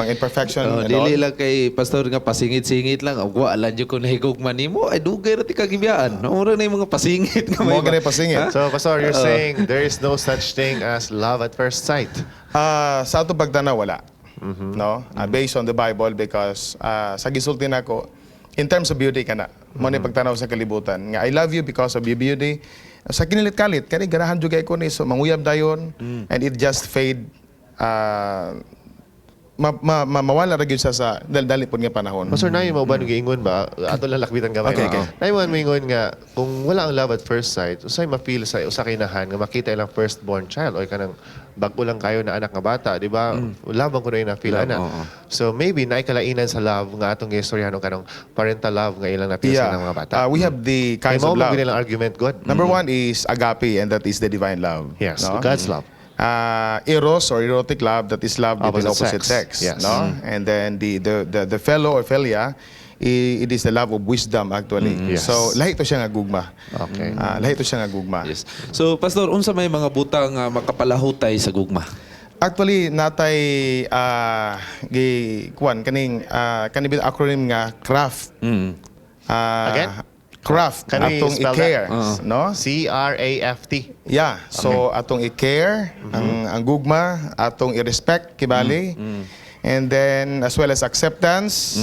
imperfection Oh, and dili all. lang kay pastor nga pasingit-singit lang. Og wa lang jud ko nahigugma nimo, ay dugay ra ti kagibiyaan. Mura na yung mga pasingit nga may Mao ganay pasingit. Ha? So, Pastor, you're Oo. saying there is no such thing as love at first sight. Ah, sa ato pagtanaw wala. No? Ah, based on the Bible because sa gisulti nako in terms of beauty kana. Mo ni pagtanaw sa kalibutan nga I love you because of your beauty. Sa kinilit-kalit kani ganahan jud kay ko ni, so manguyab dayon and it just fade, mawala ra gyud siya sa dali pod nga panahon. Pastor, na mo ba nung giingon ba? Ato lang lakbitan gamay. Okay. Na mo moingon nga kung wala ang love at first sight, usay ma-feel sa usa ka inahan nga makita ilang firstborn child o kanang bag-o lang kayo na anak nga bata, di ba? Love ang kuno na feel Love, ana. oo. So maybe naay kalainan sa love nga atong gistoryahan og kanang parental love nga ilang na-feel sa ilang mga bata. Ah, we have the Kay kinds mao of love. man nilang argument God. Number one is agape, and that is the divine love. Yes, no? God's love. Eros or erotic love, that is love between Opposite opposite sex. sex. Yes. No? And then the fellow or philia, it is the love of wisdom actually. Yes. So lahi to siya nga gugma. Okay. Ah, lahi to siya nga gugma. Yes. So pastor, unsa may mga butang nga makapalahutay sa gugma? Actually natay gi kuan kaning kani acronym nga CRAFT. Again? CRAFT Can we atong spell that? i-care, no? CRAFT. Yeah. So atong i-care ang gugma, atong i-respect kibali. And then as well as acceptance,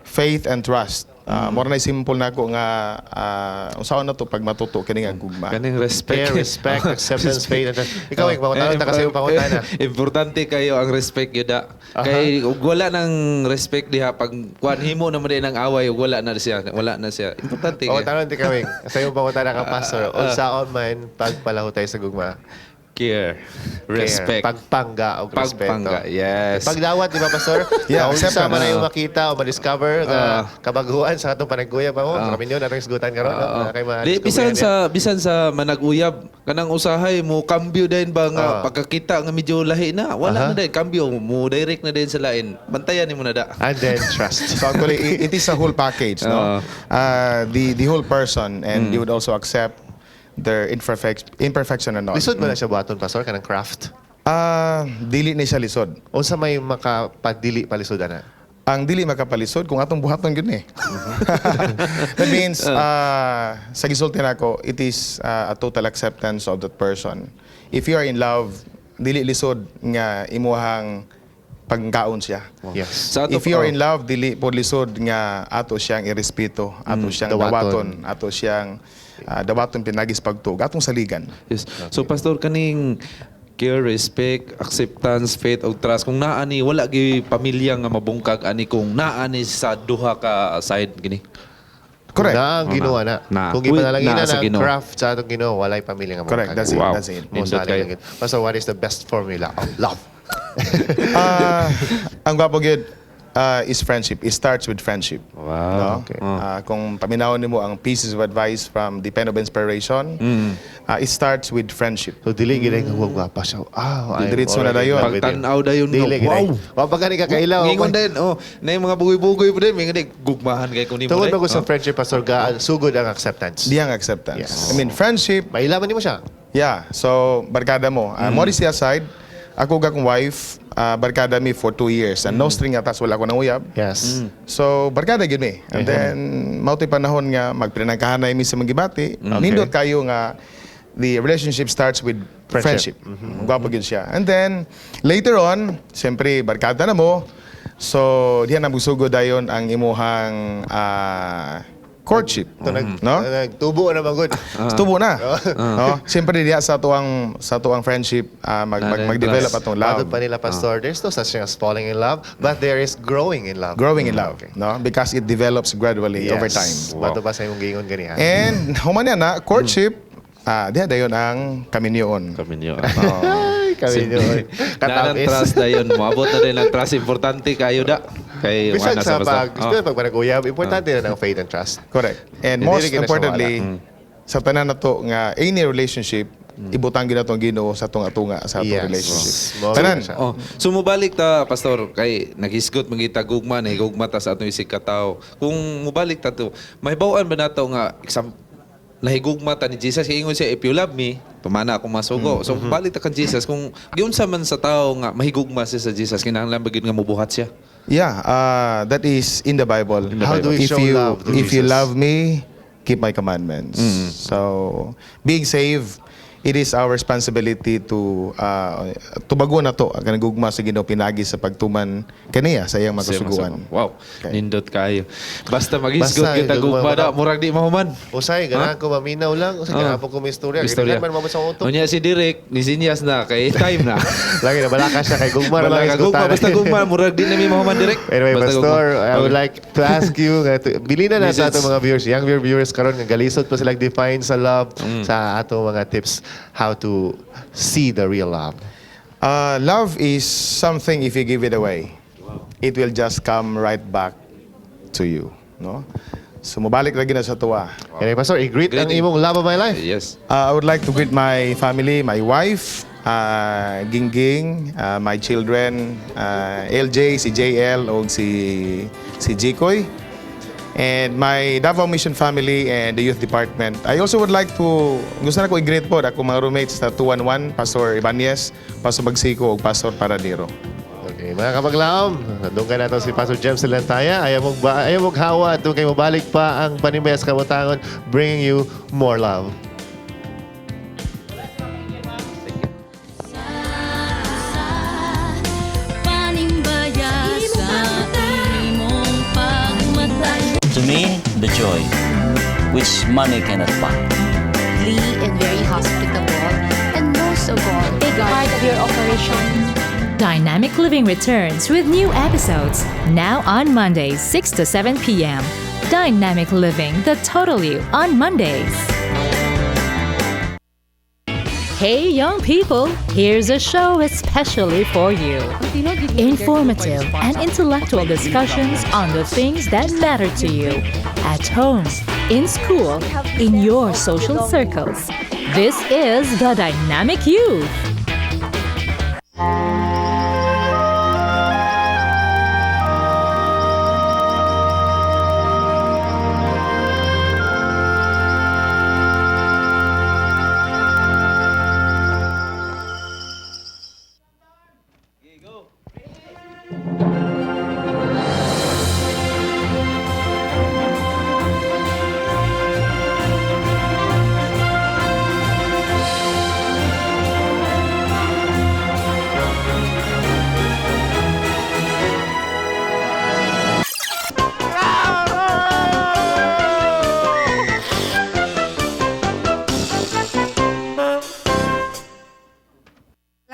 faith and trust. Mura na simple na ako nga unsaon na to pag matuto kini nga gugma. Kaning respect. Care, respect, acceptance, faith, and trust. Ikaw, ik, pangutana ta kasi yung pangutana. Importante kayo ang respect yun da. Kay ug wala nang respect diha pag kuan himo naman din ang away ug wala na siya, wala na siya. Importante O, kayo. tanong ti kawing. Sa iyong pangutana ka, Pastor. Unsaon man pagpalahutay sa gugma? Care, respect. Care. Pagpangga o respeto. Pagpangga, yes. Pagdawat, di ba, Pastor? Yeah, Kung unsa acceptance. man na yung makita o ma-discover nga kabaguhan sa atong panagkuya pa mo. Ah. Kami yun, atong isgutan karon, no? Oo. Kay Di, bisan sa managuyab kanang usahay mo cambio din ba nga pagkakita nga medyo lahi na wala na din cambio mo direct na din sa lain, bantayan nimo na da. And then trust. So actually, it is a whole package, no? The whole person, and you would also accept their imperfection and all. Lisod ba na siya buhaton, Pastor? Kanang CRAFT? Ah, dili ni siya lisod. Unsa may makapadili palisod ana? Ang dili makapalisod kung atong buhaton gyud ni. That means sa gisulti nako, it is a total acceptance of that person. If you are in love, dili lisod nga imuhang pagkaon siya. Yes. Sa ato- If you are oh. in love, dili po lisod nga ato siyang irespeto, ato siyang Dawaton. dawaton, ato siyang dawaton pinagis pagtuog, atong saligan. Yes. So pastor, kaning care, respect, acceptance, faith ug trust kung naa ni wala gi pamilya nga mabungkag ani kung naa ni sa duha ka side gini. Correct. Na ang Ginoo na. Na. Kung ipanalangin Na na sa ang Ginoo. CRAFT sa atong Ginoo, walay pamilya nga Correct. mabungkag. That's it. Wow. That's it. Mo Nindot salig kayo. lang yun. Pastor, what is the best formula of love? Ah, ang gwapo gyud is friendship. It starts with friendship. Wow. No? Okay. Ah, kung paminawon nimo ang pieces of advice from the Pen of Inspiration, it starts with friendship. So dili gid nga gwapa siya. Ah, I'm Diretso na already in dayon. love with you. Pagtan-aw dayon nga, Dili gid. wow. Wa pa gani ka kailaw. Ngingon din, oh, na yung mga bugoy-bugoy pa din, mingon din, gugmahan kay kunin mo. Tungod day. ba ko sa Oh. friendship, Pastor, ga, sugod ang acceptance. Diyang acceptance. Yes. I mean, friendship, Mailaman nimo siya. Yeah. So, barkada mo. Mo siya side, ako ug akong wife, barkada mi for 2 years. And no string attached, wala ko nang uyab. Yes. So, barkada gyud mi. And then, mao to'y panahon nga magpinangkahanay mi sa mga gibati. Nindot kayo nga the relationship starts with Friendship. friendship. Gwapo gyud siya. And then, later on, siyempre, barkada na mo. So, diyan na musugod dayon ang imuhang courtship. Ito, No? nagtubo na man gud. Tubo na. No? Siyempre diya sa tuang friendship mag-develop trust. atong love. Matod pa nila, Pastor, there's no such thing as falling in love, but there is growing in love. Growing in love, no? Because it develops gradually over time. Wow. pa sa imong giingon ganiha. And human na na courtship, diha dayon ang kaminyoon. Kaminyo. Ay, kami yun. Na ng Katamis. trust dayon. Moabot na din ang trust. Importante kayo da. Kay Bisan wala sa basta. pag, Oh. oh. pag panaguyab, importante na ang faith and trust. Correct. And Hindi most rin gina siya importantly, wala. sa tanan na to nga any relationship Ibutang gyud nato ang Ginoo sa atong atunga sa atong relationship. Tanan. Oh, so mubalik ta, pastor, kay naghisgot man kita gugma, nahigugma ta sa atong isig katawo. Kung mubalik ta to, mahibaw-an ba nato nga nahigugma ta ni Jesus? Kay ingon siya, "If you love me, tumana akong masugo." So balik ta kan Jesus, kung giunsa man sa tao nga mahigugma siya sa Jesus, kinahanglan ba gyud nga mubuhat siya? Yeah, that is in the Bible. The How do we If show you love to if you Jesus? love me, keep my commandments. So, being saved, it is our responsibility to tubagon na to ang gugma sa Ginoo pinagi sa pagtuman kaniya sa iyang mga kasuguan. Wow. Nindot kayo. Basta maghisgot Basta, kita gugma gugma ba da, na? Murag di mahuman. Usay, ganahan ko maminaw lang. Usay, Ah. ganahan po ko may istorya. Istorya. Ganahan man mabot sa utok. Unya si Direk, ni sinyas na kay time na. Lagi na balaka siya kay gugma na lang Balaka gugma, basta gugma, murag di na mi mahuman, Direk. Anyway, Basta Pastor, gugma. I would like to ask you, nga bilina na sa Message. atong mga viewers, young viewers karon nga galisod pa sila define sa love, sa atong mga tips how to see the real love. Love is something, if you give it away, it will just come right back to you, no? So mubalik lagi na sa tuwa. Anyway, Pastor, i-greet ang imong love of my life. Yes. I would like to greet my family, my wife, Gingging, my children, LJ, si JL, o si Jikoy, and my Davao Mission family and the youth department. I also would like to, gusto na ko i-greet po ako mga roommates sa 211, Pastor Ibanez, Pastor Bagsico, ug Pastor Paradero. Okay, mga kapaglaom, nandun ka nato si Pastor James Silantaya. Ayaw mong hawa at kay mabalik pa ang Panimbayas Kabuntagon, bringing you more love. Panimbaya sa imong pagmatay. To me, the joy, which money cannot buy. And very hospitable, and most of all, big part of your operation. Dynamic Living returns with new episodes now on Mondays, 6 to 7 p.m. Dynamic Living, the total you on Mondays. Hey, young people, here's a show especially for you. Informative and intellectual discussions on the things that matter to you at home, in school, in your social circles. This is the Dynamic Youth.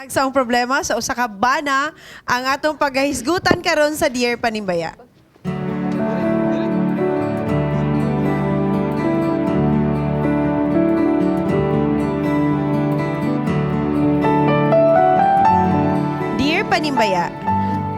Lang sa ang problema sa usa ka bana ang atong paghahisgutan karon sa Dear Panimbaya. Dear Panimbaya,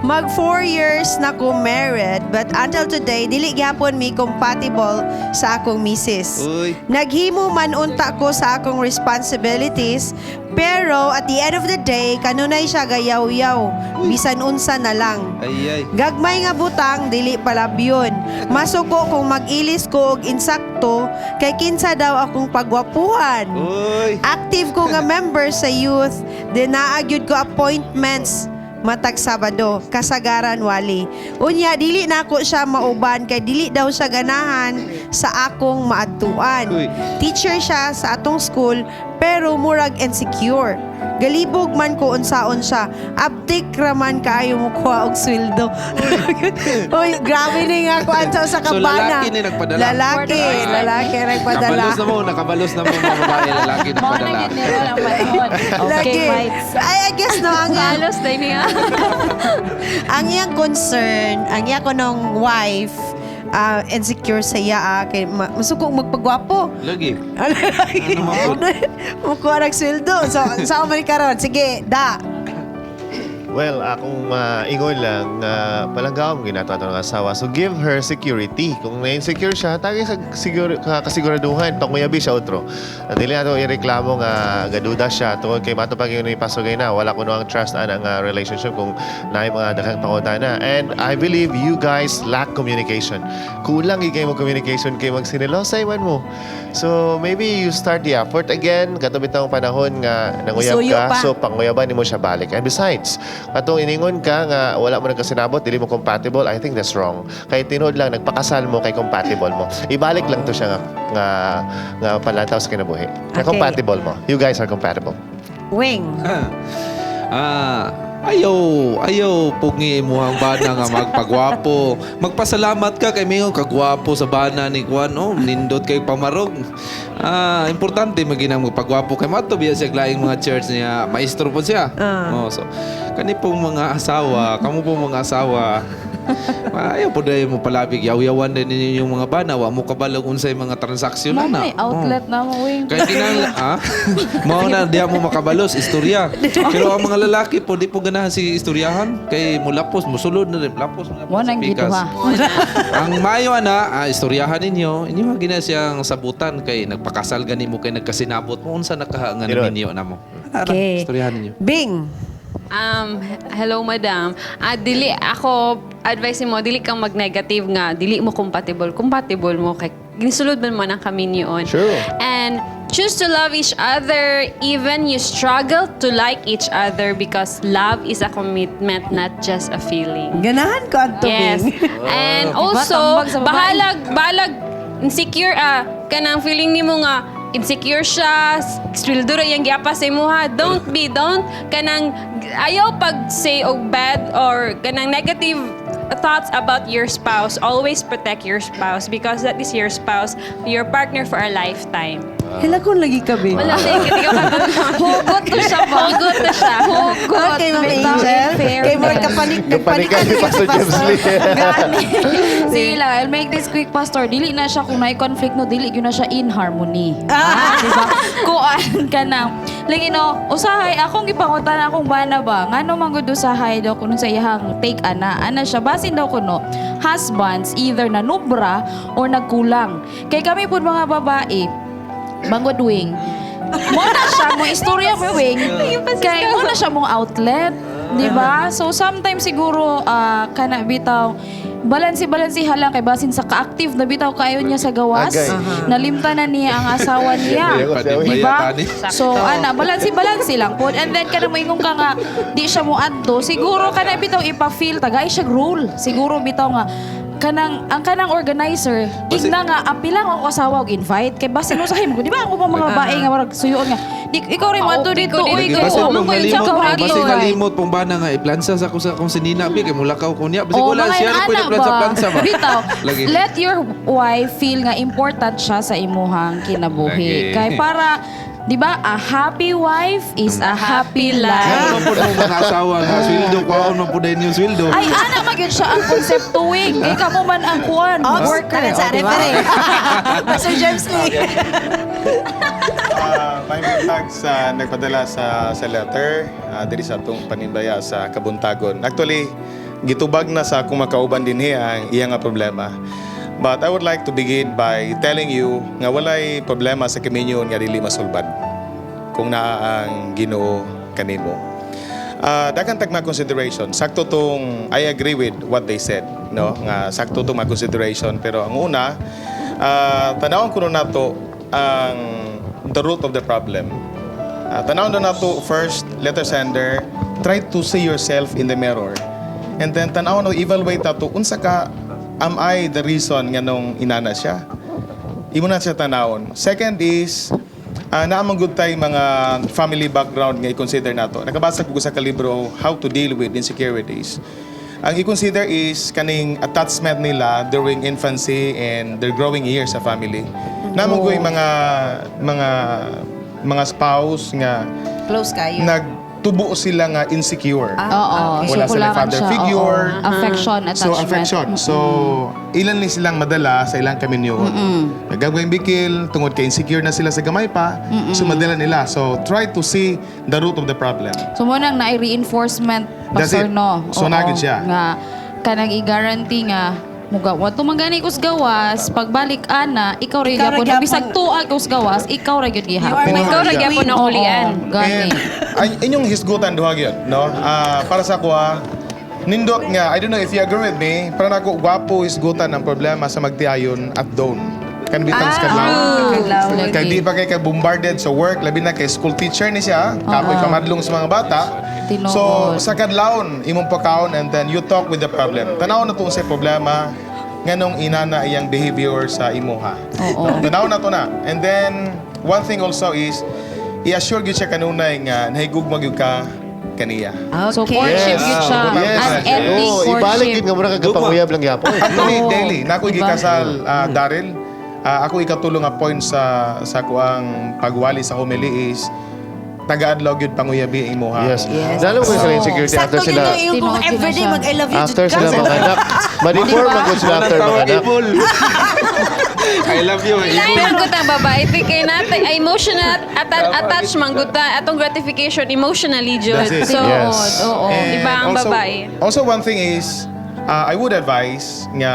mag 4 years na ko married, but until today dili gyapon mi compatible sa akong misis. Uy. Naghimo man unta ko sa akong responsibilities, pero at the end of the day kanunay siya gayaw-yaw bisan unsa na lang. Ay, ay. Gagmay nga butang dili palabyon. Masuko kung mag-ilis ko og insakto kay kinsa daw akong pagwapuhan. Uy. Active ko nga member sa youth, dinaa gyud ko appointments matag Sabado, kasagaran wali. Unya dili nako siya mauban kay dili daw siya ganahan sa akong maadtuan. Uy. Teacher siya sa atong school pero murag insecure. Galibog man ko unsaon siya. Abtik raman kaayo mo kuha og sweldo. Uy, grabe ni nga kuan sa So kabana. lalaki ni nagpadala. Lalaki, lalaki nagpadala. Nakabalos na mo mga babae, lalaki nagpadala. Lagi. Okay, Bites. Ay, I guess no, ang Halos day niya. Ang iyang concern, ang iya ko nung wife, insecure sa iya, kay masuko magpagwapo. Lagi. Ano man Mukuha ng sweldo. So, saan man karon? Sige, da. Well, akong maingon lang nga palanggaon ginato ato ng asawa. So give her security. Kung na-insecure siya, tagay sa siguro kasiguraduhan panguyabi siya otro. Dili nato ireklamo nga gaduda siya tungod kay mato pag ni pasugay na wala kuno ang trust ana nga relationship kung naay mga daghang pangutana. And I believe you guys lack communication. Kulang gid mo communication kay magsinilosay man mo. So maybe you start the effort again kato bitawng panahon nga nanguyab Isuyo ka. pa. So panguyaban nimo siya balik. And besides, katong iningon ka nga wala mo nagkasinabot, dili mo compatible, I think that's wrong. Kay tinuod lang nagpakasal mo kay compatible mo. Ibalik lang to siya nga palantaw sa kinabuhi. Na compatible mo. You guys are compatible. Wing. Ah, ayaw, ayaw pugi mo ang bana nga magpagwapo. Magpasalamat ka kay mingon kagwapo sa bana ni Juan, oh, nindot kay pamarog. Ah, importante maginang magpagwapo kay mato biya siya laing mga church niya, maestro po siya. Oh, so kani pong mga asawa, kamo pong mga asawa, ayaw po dahil mo palabig yaw-yawan din ninyo yung mga bana, wa mo kabalo unsay mga transaksyon Mao na. may outlet na mo, Wing. Kaya kinahanglan, ha? Mao na diya mo makabalos istorya. Pero ang mga lalaki po di po ganahan si istoryahan kay mulapos musulod na rin lapos mga Mo nang pikas. giduha. Ang mayo ana, istoryahan ninyo, inyo gina siyang sabutan kay nagpakasal gani mo kay nagkasinabot mo unsa nakaha nga ninyo na mo. Ana, Okay. istoryahan ninyo. Bing. Hello, madam. Ah, dili ako advice mo dili kang mag-negative nga dili mo compatible. Compatible mo kay ginisulod man mo ng kaminyoon. Sure. And choose to love each other even you struggle to like each other because love is a commitment, not just a feeling. Ganahan ko adto, Yes. Bing. And Diba, also, tambag sa babae. bahalag insecure kanang feeling nimo nga insecure siya, sweldo ra iyang giapa sa imuha. Don't be, don't kanang ayaw pag say og bad or kanang negative thoughts about your spouse. Always protect your spouse because that is your spouse, your partner for a lifetime. Hilakon lagi ka, Bing. Wala sa ikaw. Hugot to siya ba? Hugot to siya. Hugot. Okay, Ma'am Bitaw, Angel. in fairness. Kay murag kapanik, nagpanik Kapanikan ni Pastor James Lee. Gani. Sige lang, I'll make this quick, Pastor. Dili na siya kung naay conflict no, dili gyud na siya in harmony. Ah, di ba? Kuan ka na. Lagi no, usahay akong gipangutan akong bana ba. Ngano man gud usahay daw kuno sa iyahang take ana. Ana siya basin daw kuno husbands either nanubra or nagkulang. Kay kami pud mga babae, Bangod Wing. Mo na siya mo istorya mo Wing. Kay mo na siya mong outlet, di ba? So sometimes siguro kana bitaw balansi-balansi lang kay basin sa ka-active na bitaw kayo niya sa gawas. Agay. Nalimta na niya ang asawa niya. Di ba? So ana balansi-balansi lang pod. And then kanang moingon ka nga di siya mo adto, siguro kana bitaw ipa-feel tagay siya role. Siguro bitaw nga kanang ang kanang organizer igna nga apila nga ako asawa og invite kay basin usahay mo di ba ang ubang mga babae nga murag suyoon nga di ikaw rin mo adto dito uy kay Basin mo pong ko yung nalimot, sa basin kalimot pong bana nga iplansa sa akong sinina bi kay mulakaw ko niya. Basig Oh, wala mga siya inana pwede ba? plansa-plansa ba. Bitaw, Lagi. let your wife feel nga important siya sa imuhang kinabuhi. Lagi. Kay para, di ba, a happy wife is a happy life. Ano man po ng mga asawa nga sweldo, kwaon man po din yung sweldo. Ay, ana magyud siya ang konsepto wing. Ikaw mo man ang kuan, Ops, worker. tanan sa O, di ba? referee. Pastor James Lee. May tag sa nagpadala sa letter diri sa atong panimbaya sa Kabuntagon. Actually, gitubag na sa akong makauban dinhi ang iya nga problema. But I would like to begin by telling you nga walay problema sa kaminyoon nga dili masulbad kung naa ang Ginoo kanimo. Daghan tag mga consideration. Sakto tong I agree with what they said, no? Nga sakto tong mga consideration pero ang una, tanawon kuno nato ang the root of the problem. Tanawon na nato first, letter sender, try to see yourself in the mirror. And then tanawon na evaluate nato unsa ka, am I the reason nga nung inana siya? Imo na siya tanawon. Second is naa man gud tay mga family background nga i-consider nato. Nakabasa ko sa kalibro How to Deal with Insecurities. Ang i-consider is kaning attachment nila during infancy and their growing years sa family. Naa man gud mga spouse nga Close kayo. nag tubo sila nga insecure. Oo. Wala So, sila kulangan father siya, figure. oo. Affection, So attachment. affection. So ilan ni silang madala sa ilang kaminyoon. Nagagawing bikil tungod kay insecure na sila sa gamay pa. So madala nila. So try to see the root of the problem. So mo nang na-reinforcement, That's Pastor, it. no? So, Oo, nagid siya. Nga, kanang i-guarantee nga, muga, wato man gani kus gawas, pagbalik ana, ikaw ra Ikaw ra gyapon. gyapon. Bisag tuag kus gawas, ikaw ra gyud gihapon. You are my Ikaw ra gyapon ang Oo, hulian. Gani. And ay, inyong hisgutan duha gyud, no? Ah, para sa kuha, nindot nga, I don't know if you agree with me, para nako gwapo hisgutan ang problema sa magtiayon at dawn. Kan bitang sa kadlaw. Kadlaw. Kay di pa kay ka bombarded sa work, labi na kay school teacher ni siya, kapoy pamadlong sa mga bata. Tinuod. So sa kadlawon imong pagkaon and then you talk with the problem. Tanaw na to sa problema nganong inana iyang behavior sa imuha. Oo. Tanaw na to na. And then one thing also is i-assure gyud siya kanunay nga nahigugma gyud ka kaniya. So courtship gyud siya. Yes. Unending Oo, ibalik courtship. gid nga mura kag panguyab lang gyapon. Actually, Oo. daily. Nako Diba? gikasal, Daryl. Ako ikatulong nga point sa kuang pagwali sa homily is taga-adlaw gyud panguyabi ang imuha. Yes. Lalo ko sila insecurity Sakto after sila yun yung kung Tinuod yun na everyday siya. mag I love you after jud ka. sila manganak. Ma-reform man gud sila after manganak. I love you. Lain man gud ang babae ti kay natay ay emotional attach man gud ta atong gratification emotionally jud. That's it. So Yes. Oo. And iba ang also, babae. Also, one thing is, I would advise nga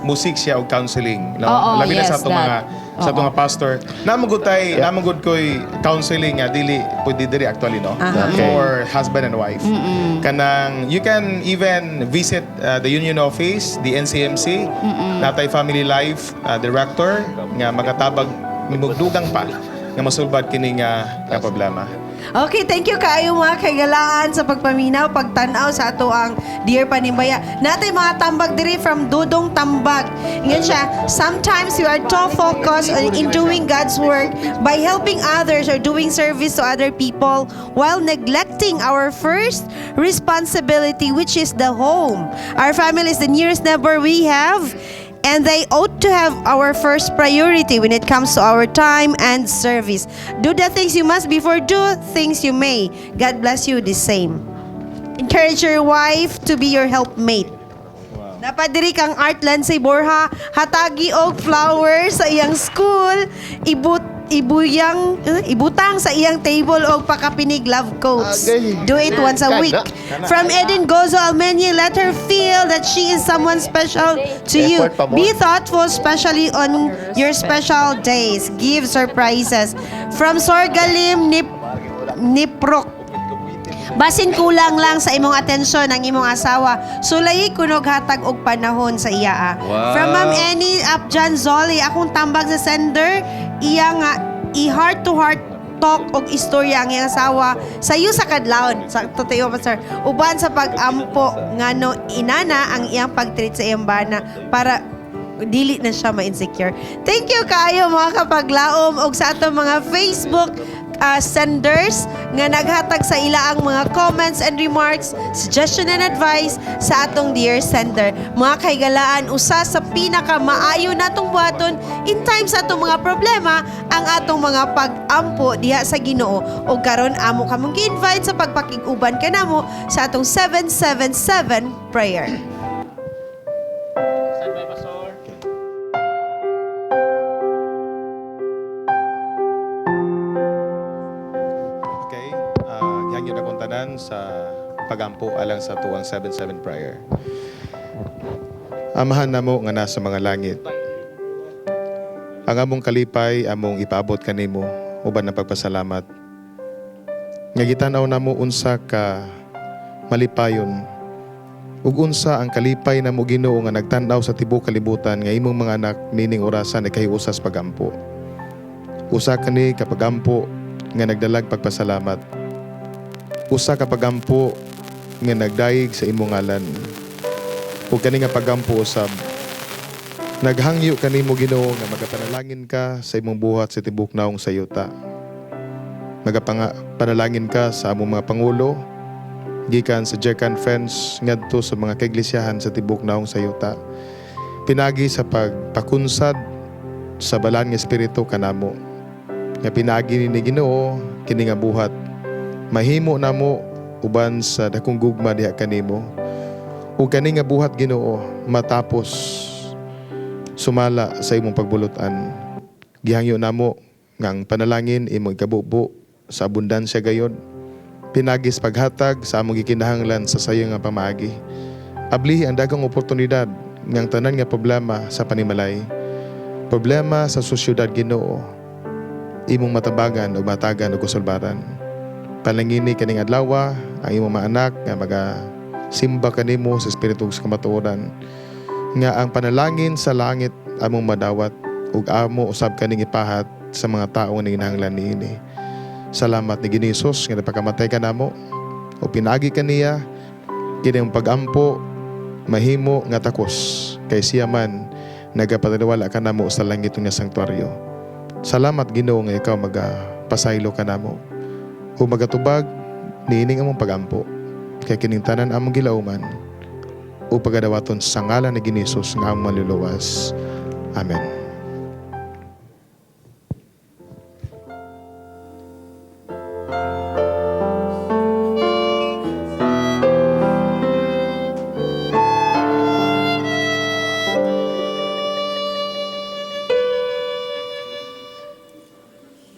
musik siya og counseling, no? Oo, Labi na yes, sa atong that. mga sa atong mga pastor. Namugod tay, namugod koy counseling nga dili pwede diri actually, no? Okay. For husband and wife. Kanang you can even visit the union office, the NCMC, natay family life director nga magatabag nimugdugang pa nga masulbad kini nga problema. Okay, thank you kaayo mga kaigalaan sa pagpaminaw, pagtanaw sa ato ang Dear Panimbaya. Natay mga tambag diri from Dudong Tambag. Ingon siya, sometimes we are too focused on in doing God's work by helping others or doing service to other people while neglecting our first responsibility, which is the home. Our family is the nearest neighbor we have, and they ought to have our first priority when it comes to our time and service. Do the things you must before do things you may. God bless you the same. Encourage your wife to be your helpmate. Napadiri kang Art Lindsay Borja, hatagi og flowers sa iyang school, ibut ibuyang eh, ibutang sa iyang table og pakapinig love quotes. Agay. Do it once a week. Kana. From Eden Gozo Almenia, let her feel that she is someone special to you. Effort pa more. Be thoughtful, especially on your special days. Give surprises. From Sorgalim Nip Niprok. Basin kulang lang sa imong atensyon ang imong asawa. Sulayi kunog hatag og panahon sa iya. Ah. Wow. From Ma'am Annie Upjan Zoli, akong tambag sa sender, iya nga i-heart to heart talk og istorya ang iyang asawa sa iyo sa kadlawon sa totoo pastor uban sa pag-ampo ngano inana ang iyang pag-treat sa iyang bana para dili na siya ma-insecure. Thank you kaayo mga kapaglaom og sa atong mga Facebook senders nga naghatag sa ila ang mga comments and remarks, suggestion and advice sa atong dear sender. Mga kahigalaan, usa sa pinakamaayo natong buhaton in times sa atong mga problema ang atong mga pag-ampo diha sa Ginoo og karon amo kamong gi-invite sa pagpakig-uban kanamo sa atong 777 prayer. Okay? Gihangyo na kong tanan sa pagampo alang sa tuwang 7-7 prayer. Amahan namo nga nasa mga langit. Ang among kalipay among ipaabot kanimo uban ng pagpasalamat. Nga gitan-aw namo unsa ka malipayon ug unsa ang kalipay namo, Ginoo, nga nagtan-aw sa tibuok kalibutan nga imong mga anak nining orasan ay kahiusas pagampo. Usa kani ka pagampo nga nagdalag pagpasalamat. Usa ka pagampo nga nagdayeg sa imong ngalan. Ug kani nga pagampo usab naghangyo kanimo, Ginoo, nga magapanalangin ka sa imong buhat sa tibuok naong sa yuta. Magapanalangin ka sa among mga pangulo gikan sa General Conference ngadto sa mga kaiglisyahan sa tibuok naong sa yuta. Pinagi sa pagpakunsad sa balaan nga espiritu kanamo. Nga pinagi ni Ginoo kini nga buhat Mahimo namo uban sa dakong gugma diha kanimo. Ug kani nga buhat, Ginoo, matapos sumala sa imong pagbulutan. Gihangyo namo nga ang panalangin imong ikabubo sa abundansya gayod. Pinagis paghatag sa among gikinahanglan sa sayo nga pamaagi. Ablihi ang daghang oportunidad ngang tanan nga problema sa panimalay. Problema sa sosyudad, Ginoo, imong matabagan ug matagan ug kusulbaran. Panalangini kaning adlaw ang imong mga anak nga maga simba kanimo sa espiritu ug sa kamatuoran, nga ang panalangin sa langit among madawat ug amo usab kaning ipahat sa mga tawo nga nanginahanglan niini. Salamat ni Ginoong Hesus nga napakamatay ka namo o pinagi kaniya kini ang pagampo mahimo nga takos kay siya man nagapataliwala kanamo sa langit nga sanktuaryo. Salamat, Ginoo, nga ikaw magapasaylo kanamo. O magatubag niining among pagampo kay kining tanan among gilauman o pagadawaton sa ngalan ni Ginoong Hesus nga among manluluwas. Amen.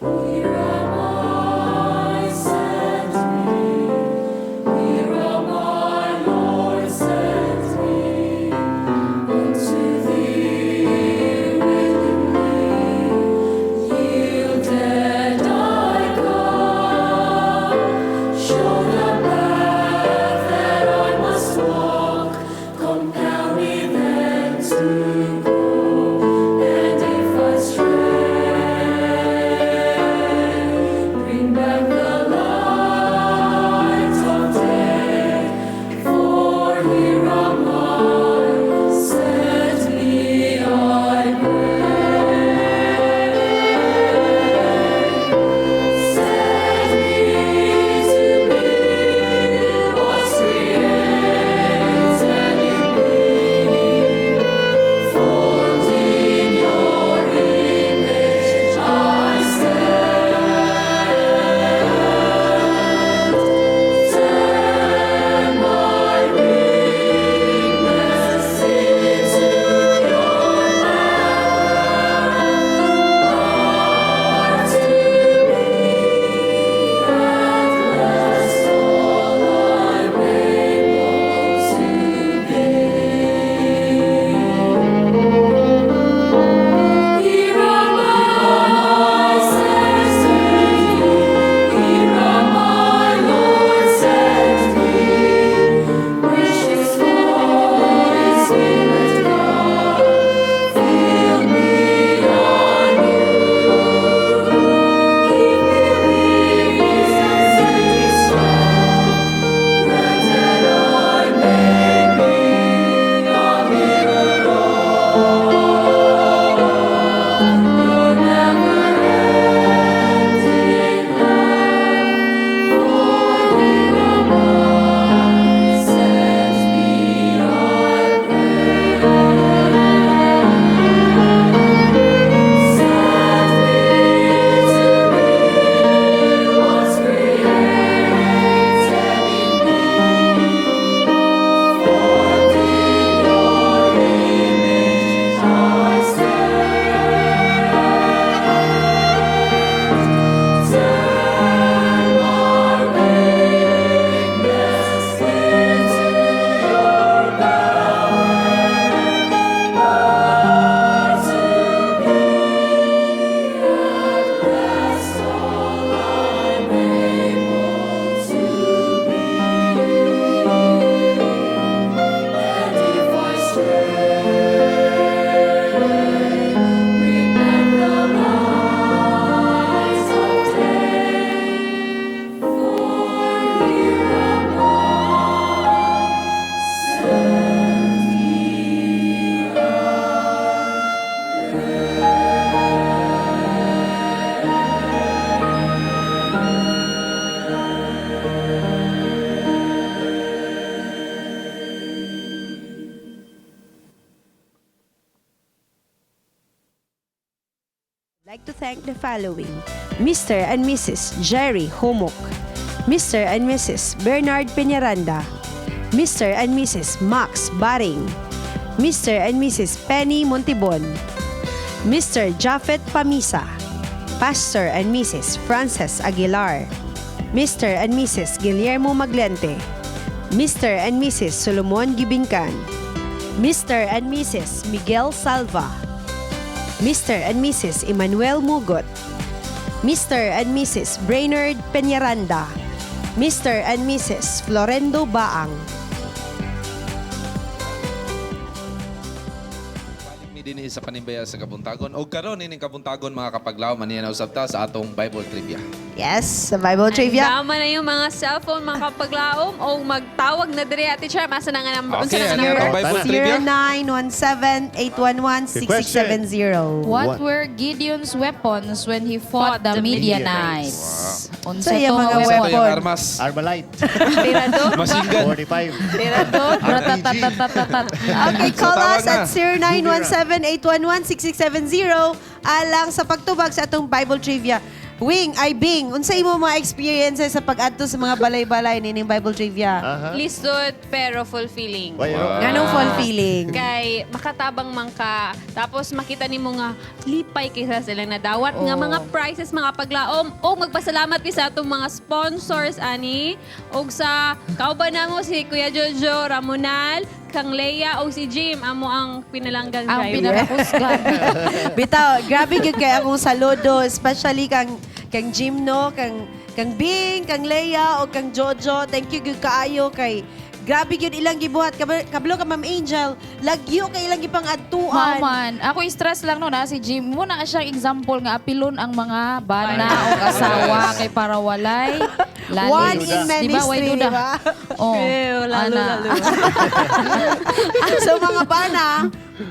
Here am I, send me. Here am I, Lord, send me. Unto Thee willingly yielded I come. Show the path that I must walk. Compel me then to go. And if I stray, bring back the light of day. For here am I, send me, I pray. Send me to be what's created in me. Formed in your image, I stand. Turn my weakness into your power to be at last all I'm able to be. Here am I, send me. Here am I, Lord, send me. Precious Holy Spirit, come, fill me anew. Give me wisdom, send strength, grant that I may be a mirror of your never-ending love. For here am I, send me, I pray. Send me to be what's created in me, formed in your image, I stand. Turn my weakness into your power, power to be at last all I'm able to be. And if I stray, bring back the light of day. For here am I, send me, I. Like to thank the following: Mr. and Mrs. Jerry Humok, Mr. and Mrs. Bernard Peñaranda, Mr. and Mrs. Max Baring, Mr. and Mrs. Penny Montibon, Mr. Jafet Pamisa, Pastor and Mrs. Frances Aguilar, Mr. and Mrs. Guillermo Maglente, Mr. and Mrs. Solomon Gibincan, Mr. and Mrs. Miguel Salva, Mr. and Mrs. Emmanuel Mugot, Mr. and Mrs. Brainerd Peñaranda, Mr. and Mrs. Florendo Baang. Mi dinhi sa Panimbaya sa Kabuntagon. Og karon ining Kabuntagon, mga kapaglaom, maniya na usab ta sa atong Bible trivia. Yes, sa Bible trivia. Tama na yung mga cellphone, mga kapaglaom, o magtawag na diri, Ate Charm. Asa na nga number? Okay, Unsa na nga ano number? atong Bible trivia? 0917-811-6670. What were Gideon's weapons when he fought the Midianites? Unsa Sa iya to mga nga Unsa to weapon? yung armas? Armalite. Tirado. Machine gun. 45. Tirado. Ratatatatatatat. Okay, call So, tawag us at na. 0917-811-6670 alang sa pagtubag sa atong Bible trivia. Wing, ay Bing, unsa imo mga experiences sa pag-adto sa mga balay-balay nining Bible trivia? Lisod pero fulfilling. Wow. Nganong fulfilling? Kay makatabang man ka, tapos makita nimo nga lipay kaysa sila nadawat nga Oh. mga prizes, mga paglaom, o magpasalamat mi sa atong mga sponsors ani og sa kauban namo si Kuya Jojo Ramonal, kang Leia o si Jim amo ang pinalanggang Ang driver. pinakakusgan. Bitaw, grabe gyud kay akong saludo, especially kang Jim, no, kang Bing, kang Leia o kang Jojo. Thank you gyud kaayo kay grabe gyud ilang gibuhat. Kabalo ka, Ma'am Angel, lagyo kay ilang gipang-adtuan. Mao man. Ako stress lang no na si Jim. Muna siyang example nga apilon ang mga bana o asawa kay para walay lalis. One in Di ba? Way ministry, duda. di ba? Oh. Ew, lalo, Ana. lalo. So mga bana,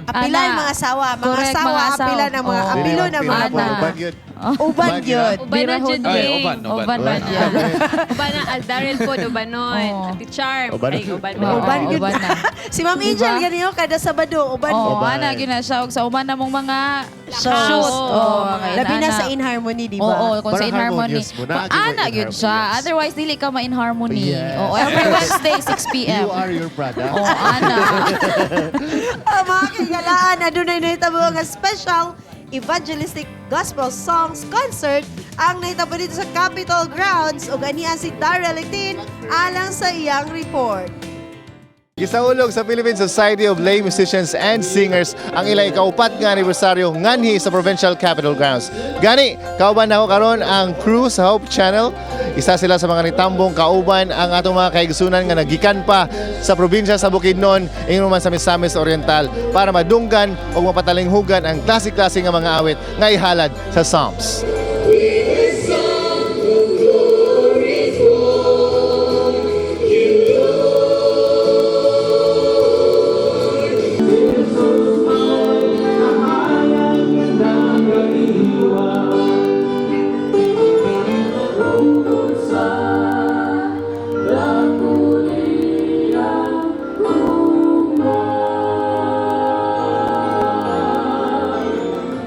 apilan Ana. mga asawa, mga Correct, asawa, mga asawa. apilan ang mga Oh. apilon ang mga Ana. bana. Uban yun. Uban yun. Uban na jud Ay, Wing. uban, uban. Uban man yan. Uban na Aldarel po, ubanon. Ate Charm. Uban. Ay, uban. Oo, Uban yun. uban na. Si Ma'am Angel, Diba? ganyan kada Sabado, uban. Oo, Uban. ana gyud na siya og sa uban na mong mga Shows. shoot. Oo, mga Labi na inana. sa In Harmony, di ba? Oo, kung sa Parang In Harmony. harmonious mo. Naagi mo Ana in gyud siya. harmonious. Otherwise dili ka ma-in harmony. Yes. Oo, every Wednesday 6 p.m. You are your product. Oo, ana. Ah, mga kaigalaan, adunay nahitabo nga special evangelistic gospel songs concert ang nahitabo dito sa Capitol Grounds ug ania si Daryl Lectin alang sa iyang report. Gisaulog sa Philippine Society of Lay Musicians and Singers ang ila ikaupat nga anibersaryo nganhi sa Provincial Capitol Grounds. Gani, kauban nako karon ang crew sa Hope Channel. Isa sila sa mga nitambong kauban ang atong mga kaigsunan nga nagikan pa sa probinsya sa Bukidnon, ingon man sa Misamis Oriental para madunggan ug mapatalinghugan ang klase-klase nga mga awit nga ihalad sa Psalms.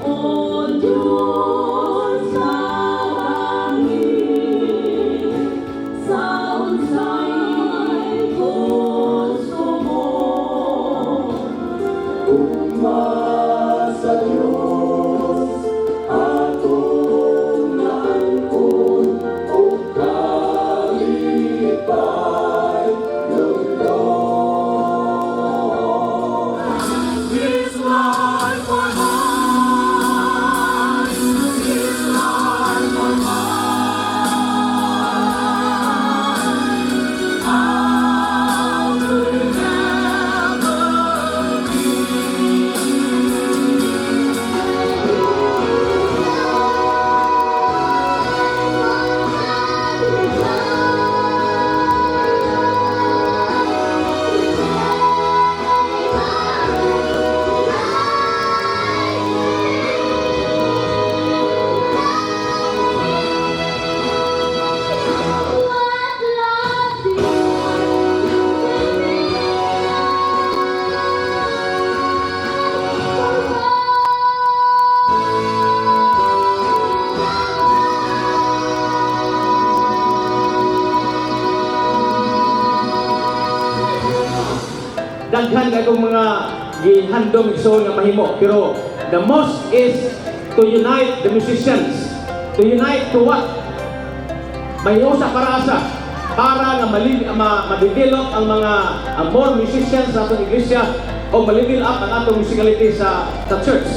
O Diyos, Daghan kay kong mga gihandom, igsoon, nga mahimo, pero the most is to unite the musicians. To unite to what? May usa para asa para nga ma-develop ang mga ang more musicians sa atong iglesia o ma-level up ang atong musicality sa church.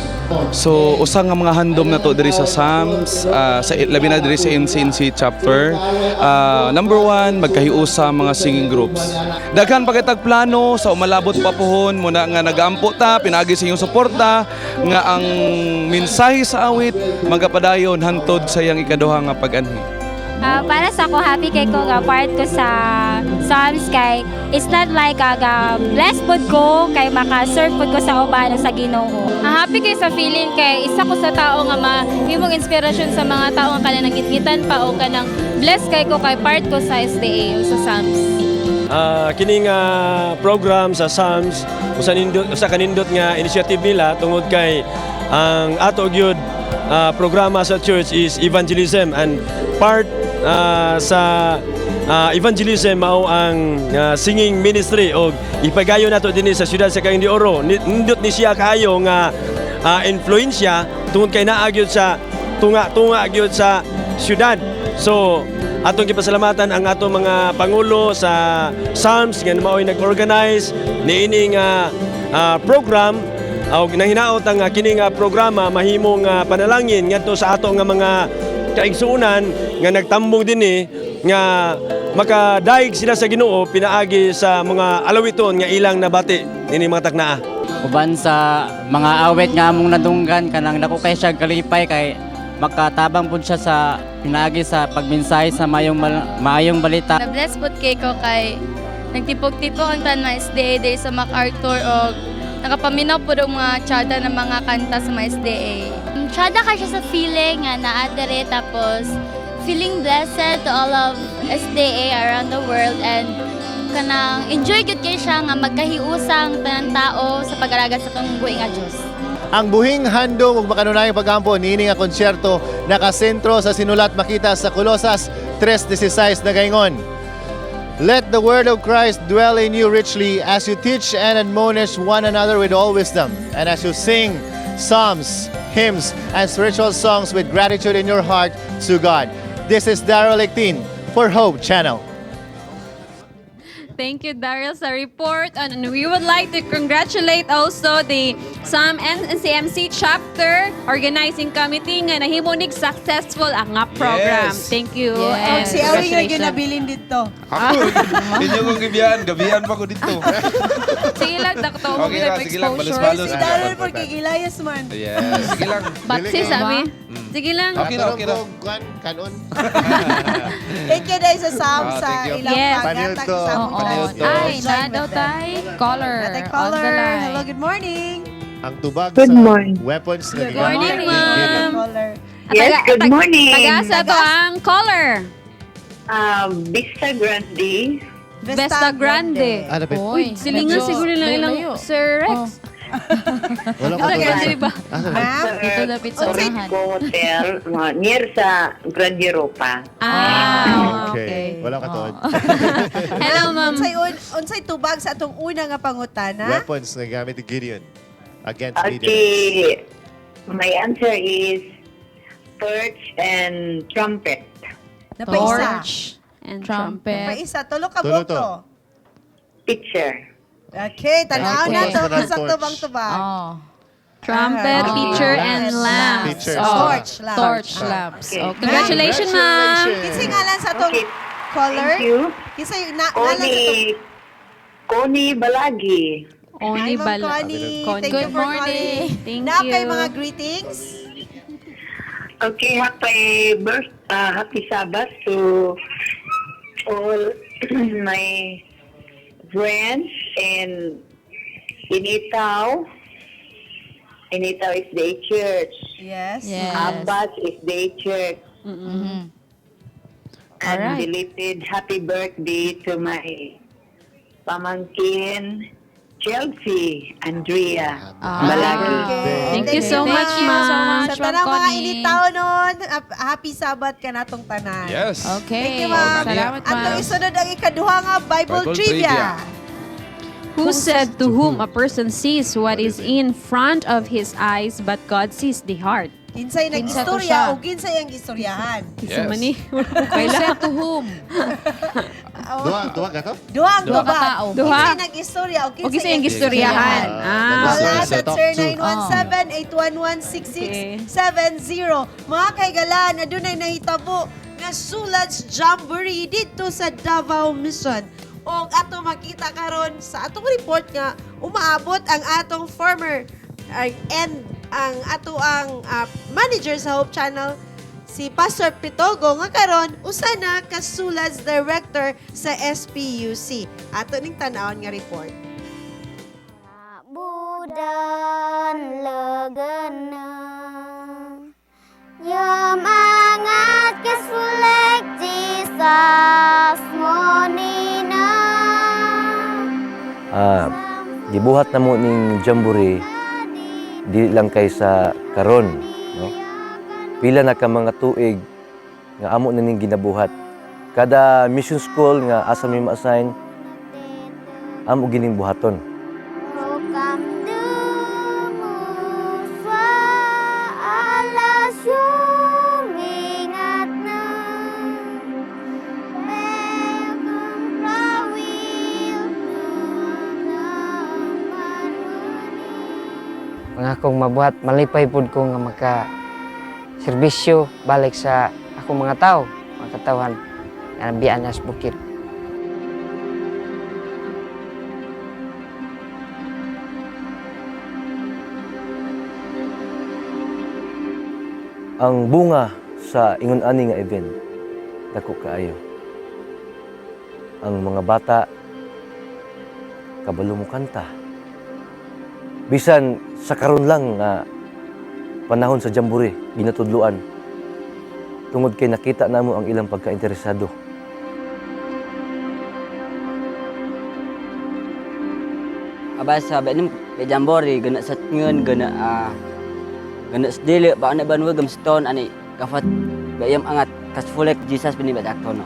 So usa nga mga handom na to diri sa SAMS, sa labi na diri sa NCNC chapter. Number one, magkahiusa mga singing groups. Daghan pa kitag plano sa umalabot pa puhon muna nga nagaampo ta pinaagi sa inyong suporta nga ang mensahe sa awit magapadayon hantod sa iyang ikaduha nga pag-anhi. Para sa ako, happy kay ko nga part ko sa Psalms kay it's not like ga blessed pod ko kay maka-serve pod ko sa uban sa Ginoo. Happy kay sa feeling kay isa ko sa tao nga mahimong inspirasyon sa mga tao nga kanang nangitngitan pa o kanang blessed kay ko kay part ko sa SDA o sa Psalms. Kini nga program sa SAMS, usa kanindot nga initiative nila tungod kay ang ato gyud programa sa church is evangelism, and part sa evangelism mao ang singing ministry, og ipagayon nato dinhi sa siyudad sa Cagayan de Oro. Nindot ni siya kaayo nga influensya tungod kay naa gyud sa tunga-tunga gyud sa siyudad. So atong gipasalamatan ang atong mga pangulo sa Psalms nga mao'y nag-organize niini nga program, og nanginaot ang kini nga programa mahimong panalangin ngadto sa ato nga mga kaigsuonan nga nagtambong dinhi nga makadaig sila sa Ginoo pinaagi sa mga alawiton nga ilang nabati nini mga taknaa. Uban sa mga awit nga among nadunggan, kanang dako kay siya kalipay kay makatabang pud siya sa pinaagi sa pagmensahe sa maayong balita. Na-bless pod kay ko kay nagtipok-tipok ang tanan mga SDA day sa MacArthur og nakapaminaw pod og mga tsada ng mga kanta sa mga SDA. Tsada ka siya sa feeling nga naa diri, tapos feeling blessed to all of SDA around the world, and kanang enjoy gyud kay siya nga magkahiusang tanan tao sa pag-alagad sa atong buhi nga Dios. Ang buhing handom ug makanunayang pagampo niini nga konsyerto nakasentro sa sinulat makita sa Colosas 3:16 nagaingon: "Let the word of Christ dwell in you richly as you teach and admonish one another with all wisdom, and as you sing psalms, hymns, and spiritual songs with gratitude in your heart to God." This is Daryl Lectin for Hope Channel. Thank you, Daryl, sa report. And we would like to congratulate also the SAM NCMC chapter organizing committee nga nahimo nig successful ang nga program. Yes. Thank you. Yes. And Si Awing nga congratulations. ginabilin dito. Ako, inyo kong gibiyan, gabihan pa ko dito. Sige lang, Dr. Okay ra, sige lang, balos-balos. Si Daryl porque Elias man. Yes, sige lang. Batsi, sabi. Sige lang. Okay ra, okay ra. Kwan, kanon. Thank you dahil sa Sam Ah, sa thank you. ilang Yes. pagatag Panilto. sa among Oo. channel. Ay, na daw tay. Caller. Natay On the caller. line. Hello, good morning. Ang tubag Good sa morning. weapons na Good morning, ma'am. Caller. Yes, good morning. Tagasa to ang caller. Vista Grande. Vesta Grande. Ah, dapat. Uy, silingan medyo siguro lang ilang layo. Sir Rex. Walang Vista Grande ba? Ah, sorry. Ma'am, Dito lapit sa unahan. Ko Hotel, mga near sa Grand Europa. Ah, Okay. Walang katuod. Hello, ma'am. Unsay tubag sa atong una nga pangutana? Weapons na gamit ni Gideon against Midianites. Okay, my answer is torch and trumpet. Napaisa. Torch And trumpet. Napaisa. Tulo ka Tulo buok to. to. Picture. Okay, tanaw Okay. na to. Torch. Kung sakto bang tubag. Oh. Trumpet, Ah, pitcher, and lamps. Pitcher. Oh. Torch lamps. Torch lamps. Okay. Okay. Congratulations, ma'am. Kinsa ngalan sa atong Okay. caller? Thank you. Kinsa yung ngalan sa atong Connie, Connie Balagi. Oni Hi, Ma'am Bala. Connie. Connie. Thank you Good for morning. calling. Thank Na kay you. mga greetings. Okay, happy Sabbath to all my friends and Initaw. Initaw SDA Church. Yes. Yes. Abbas SDA Church. Mm-hmm. And Alright. belated happy birthday to my pamangkin, Chelsea Andrea Balagi. Thank you so Thank much, you so ma'am. much, Sa tanang Ma'am mga Connie. initaw nun, happy Sabbath ka natong tanan. Yes. Okay. Thank you, ma'am. Salamat, ma'am. Atong isunod ang ikaduha nga Bible, Bible Trivia. Trivia. Who said to whom a person sees what is in front of his eyes, but God sees the heart? Kinsay Kinsa to nag-istorya siya? o kinsay ang istoryahan? Kinsa man ni? Who said to whom? Duha, duha ka to? Duha ang Duha. duha. Katao. Duha. Kinsay nag-istorya o O kinsay ang gistoryahan. Ah. Wala sa Talk to. 0917-811-6670. Mga kaigalan, adunay nahitabo nga Sulads Jamboree dito sa Davao Mission. O ato makita karon sa atong report nga umaabot ang atong former and ang ato ang manager sa Hope Channel, si Pastor Pitogo, nga karon usa na ka Sulads director sa SPUC. Ato ning tan-awon nga report. Budan legena Nyemangat kesulek Jesus monina. Gibuhat na mo ning jamboree di lang kay sa karon, no? Pila na ka mga tuig nga amo na ning ginabuhat. Kada mission school nga asa mi ma-assign, amo gining buhaton. Rokam demuswa ala sumingat na Begum prawil. Ang akong mabuhat, malipay pud ko nga maka serbisyo balik sa akong mga tao, mga katawhan nga nabiyaan na sa bukid. Ang bunga sa ingon ani nga event dako kaayo. Ang mga bata kabalo mo kanta. Bisan sa karon lang nga panahon sa jamboree ginatudloan, tungod kay nakita namo ang ilang pagkainteresado. Abay sa ba nim be jamboree gana sa ngen gana gana sedile ba ana banwa gam stone ani kafat ba yam angat kas fulek Jesus bini ba daktono.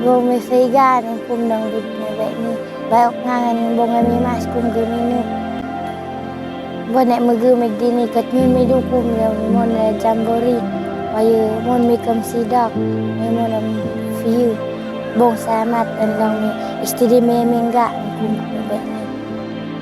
Bong may figa ng kum nang bud na ba ni bayok nga nga ng bong mi mas kum guminu. Bo nek megu meg dini kat ni mi du kum ya mon na jamboree wayu mon mi kam sidak mi mon am fiu bong samat an lang mi istidi mi mingga kum ba ni.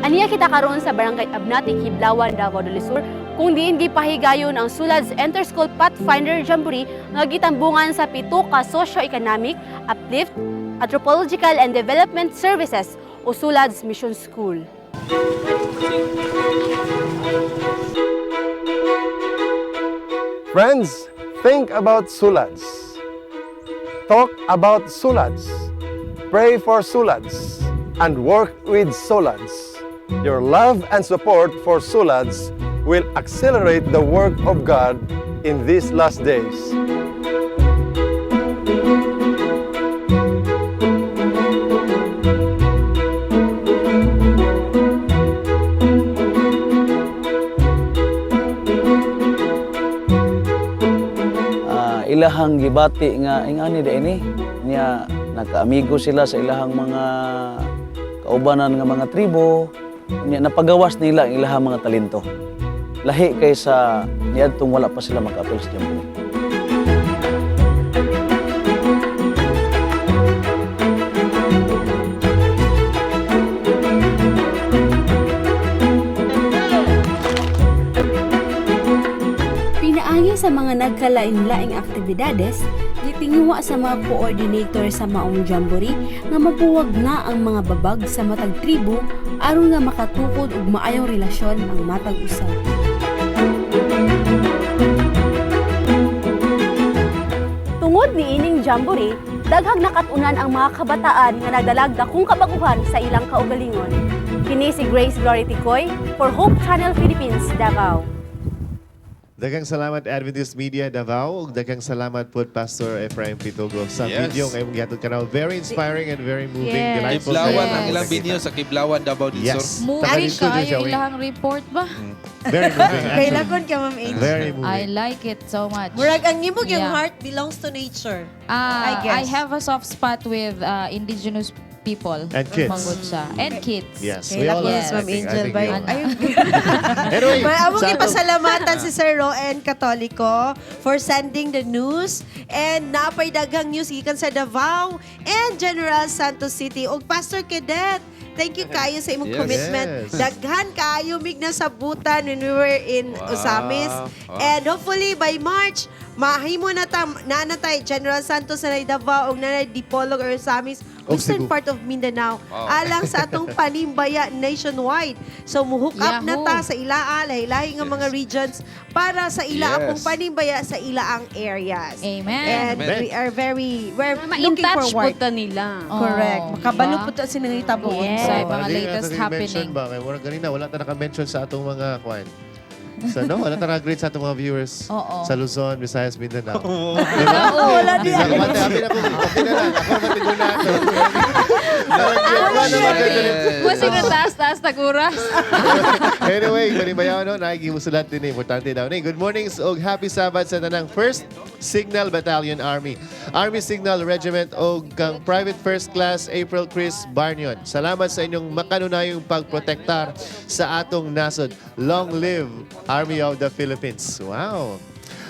Aniya kita karon sa Barangay Abnati, Kiblawan, Davao del Sur, kung diin gipahigayon ang Sulads Interschool Pathfinder Jamboree nga gitambungan sa pito ka socio-economic, uplift, anthropological and development services o Sulads Mission School. Friends, think about Sulads. Talk about Sulads. Pray for Sulads. And work with Sulads. Your love and support for Sulads will accelerate the work of God in these last days. Ilahang gibati nga ingani di ini niya nakaamigo sila sa ilahang mga kaubanan nga mga tribo niya napagawas nila ang ilahang mga talento lahi kaysa niadtong wala pa sila makaapil sa jamboree. Pinaagi sa mga nagkalain-laing aktibidades, gitinguha sa mga coordinator sa maong jamboree nga mapuwag na ang mga babag sa matag tribo aron nga makatukod og maayong relasyon ang matag usa. Tungod niining jamboree, daghang nakat-unan ang mga kabataan nga nagdalag dakong kabaguhan sa ilang kaugalingon. Kini si Grace Glory Ticoy for Hope Channel Philippines, Davao. Daghang salamat, Adventist Media Davao, ug daghang salamat po, Pastor Ephraim Pitogo, sa video nga imong gihatod kanaw. Very inspiring and very moving. Delightful. Kiblawan Kayo. ang ilang video sa Kiblawan, Davao del Yes. Sur. Moving Taga dito kayo siya, wait. ilahang report ba? Very moving, actually. Kailakon ka, Ma'am Angel. Very moving. I like it so much. Murag ang imong yung heart belongs to nature. Ah, I guess. I have a soft spot with indigenous people. And kids. Manggod siya. And kids. Yes, we all are. Yes, I Ma'am think- I Angel. think Bye. we all are. Ayun. Anyway, But among sa atong- ipasalamatan si Sir Roen Catolico for sending the news and napay daghang news gikan sa Davao and General Santos City ug Pastor Cadet. Thank you kayo sa imong commitment. Daghan kaayo mig nasabutan when we were in Ozamis. And hopefully by March mahimo na ta na natay General Santos na Davao ug nanay Dipolog or Ozamis, Og western Cebu. part of Mindanao, alang sa atong panimbaya nationwide. So muhook up na ta sa ilaa, lahi-lahi nga mga regions para sa ila akong panimbaya sa ilaang areas. Amen. And Amen. we are very we're Ma-in looking touch po forward. ta nila. Correct. Oh, Makabalo diba? po ta sinangitabo. Sa Para mga di na latest natin i-mention happening. ba? Kaya wala ganina, wala ta naka-mention sa atong mga kwan. Sa no, wala ta naka-greet sa atong mga viewers Oo. sa Luzon, Visayas, Mindanao. Oo, wala Di di. ba? Kamate, abi na ko, okay na lang. Ako naman tiguna ato. Wala naman ganun. Wasig na taas-taas tag-oras. Anyway, kanibayaw no, nakikimusulat din eh. Importante daw ni. Good morning og happy Sabbath sa tanang 1st Signal Battalion Army. Army Signal Regiment og kang Private First Class April Chris Barnion. Salamat sa inyong makanunayong pagprotektar sa atong nasod. Long live Army of the Philippines. Wow.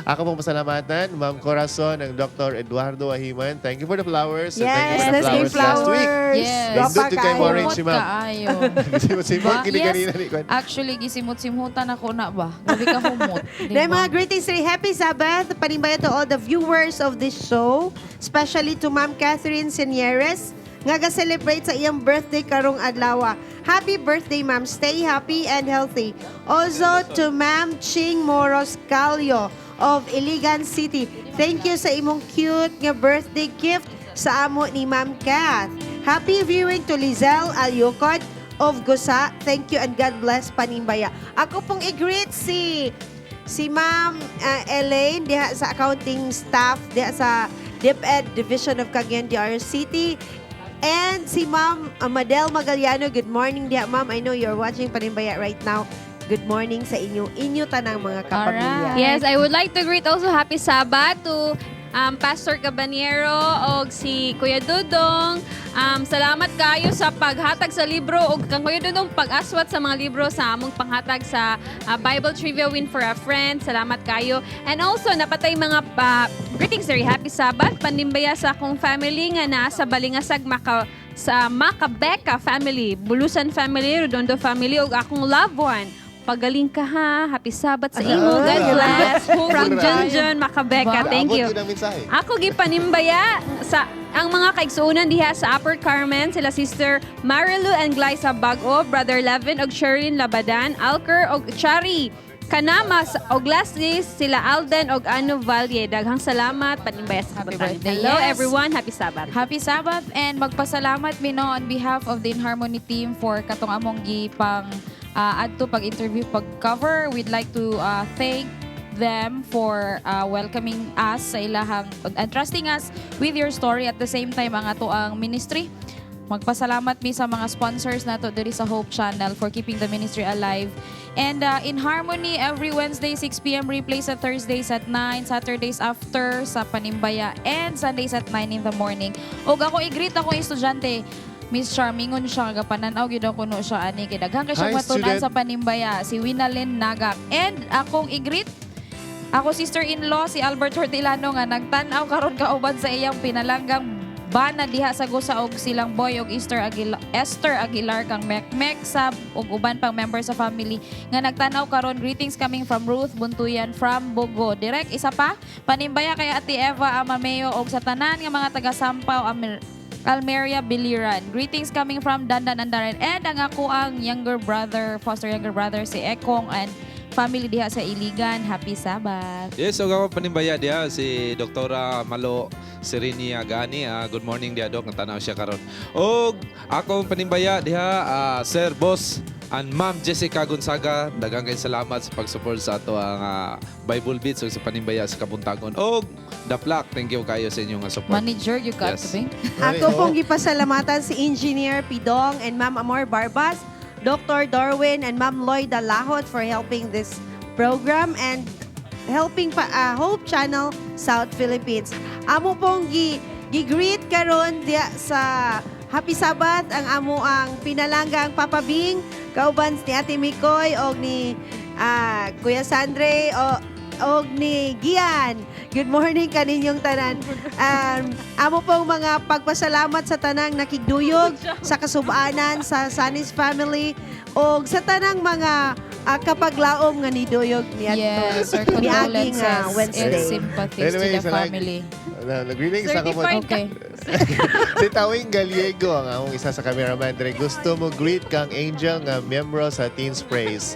Ako pong pasalamatan, Ma'am Corazon, ang Dr. Eduardo Ahiman. Thank you for the flowers. And thank you Yes, for the let's give flowers last week. flowers. Yes. Gwapa Nindot yung kay kaayo. Maureen si Humot Ma'am. kaayo. Gisimot-simot Ba? kini Yes. kanina ni Kwan. Actually, gisimot-simutan ako na ba? Grabe ka humot. Di Dahil ba? mga greetings rin. Happy Sabbath. Panimbaya to all the viewers of this show. Especially to Ma'am Catherine Senieres nga ga-celebrate sa iyang birthday karong adlaw. Happy birthday, Ma'am. Stay happy and healthy. Also to Ma'am Ching Moros Calio of Iligan City. Thank you sa imong cute nga birthday gift sa amo ni Ma'am Kath. Happy viewing to Lizelle Alyocod of Gusa. Thank you and God bless, Panimbaya. Ako pong i-greet si si Ma'am Elaine diha sa accounting staff diha sa DepEd Division of Cagayan de Oro City. And si Ma'am Madel Magallano, good morning diha, Ma'am. I know you're watching Panimbaya right now. Good morning sa inyo, inyo tanang mga kapamilya. Alright. Yes, I would like to greet also Happy Sabbath to Pastor Cabanero og si Kuya Dudong. Salamat kayo sa paghatag sa libro og kang Kuya Dudong pag-aswat sa mga libro sa among panghatag sa Bible Trivia Win for a Friend. Salamat kayo. And also napatay mga greetings sir. Happy Sabbath panimbaya sa akong family nga naa sa Balingasag Maka sa Macabeka family, Bulusan family, Redondo family ug akong loved one. Pagaling ka ha. Happy Sabbath sa imo. God bless. From Junjun Macabeka. Thank you. Abot yun ang mensahe. Ako gipanimbaya sa ang mga kaigsuonan diha sa Upper Carmen, sila Sister Marilu and Glyza Bago, Brother Levin og Sherilyn Labadan, Alker og Chari Kanamas og lastly sila Alden og Ano Valle. Daghang salamat, panimbaya sa Happy kabataan. birthday. Hello everyone, happy Sabbath. Happy Sabbath and magpasalamat mi no on behalf of the In Harmony team for katong among gipang adto pag-interview, pag-cover. We'd like to thank them for welcoming us sa ilahang and trusting us with your story, at the same time ang ato ang ministry. Magpasalamat mi sa mga sponsors nato diri sa Hope Channel for keeping the ministry alive. And In Harmony every Wednesday 6 p.m., replays sa Thursdays at 9, Saturdays after sa Panimbaya and Sundays at 9 in the morning. Og ako i-greet akong estudyante Miss Charmingon siya gapananaw gyud ako kuno siya ani kay daghan kay siya Hi, matun-an student. sa Panimbaya, si Winalyn Nagak. And akong i-greet ako sister-in-law si Albert Hortilano nga nagtan-aw karon kauban sa iyang pinalanggang bana diha sa Gusa og silang Boy og Esther Aguilar, Esther Aguilar kang Mek Sab og uban pang member sa family nga nagtan-aw karon. Greetings coming from Ruth Buntuyan from Bogo. Direct isa pa, panimbaya kay Ate Eva Amameo og sa tanan nga mga taga Sampaw Almeria Biliran. Greetings coming from Dandan Andaran and ang ako ang younger brother, foster younger brother si Ekong and family diha sa Iligan. Happy Sabbath. Yes, so ako panimbaya diha si Doktora Malo Serenia Gani. Good morning diha, Dok, natanaw siya karon. Og akong panimbaya diha Sir Boss And Ma'am Jessica Gonzaga, daghang kay salamat sa pag-support sa ato ang Bible Beats ug sa panimbaya sa Kabuntagon. Og The Plaque, thank you kayo sa inyong support. Manager, you got to be. Ako pong gipasalamatan si Engineer Pidong and Ma'am Amor Barbas, Dr. Darwin and Ma'am Lloyd Dalahot for helping this program and helping pa, Hope Channel South Philippines. Amo pong gi-greet karon diya sa Happy Sabbath ang amo ang pinalanggang Papa Bing, kauban ni Ate Mikoy og ni Kuya Sandre o og ni Gian. Good morning kaninyong tanan. Amo pong mga pagpasalamat sa tanang nakigduyog sa kasubanan sa Sanis family og sa tanang mga kapaglaom nga niduyog niadto. Yes, our Niaging, condolences and Wednesday. sympathies to the sa like- family. Nag-greetings ako po. Certified. Okay. Si Tawing Gallego, ang among isa sa cameraman dire, gusto mo greet kang Angel nga miyembro sa Teens Praise.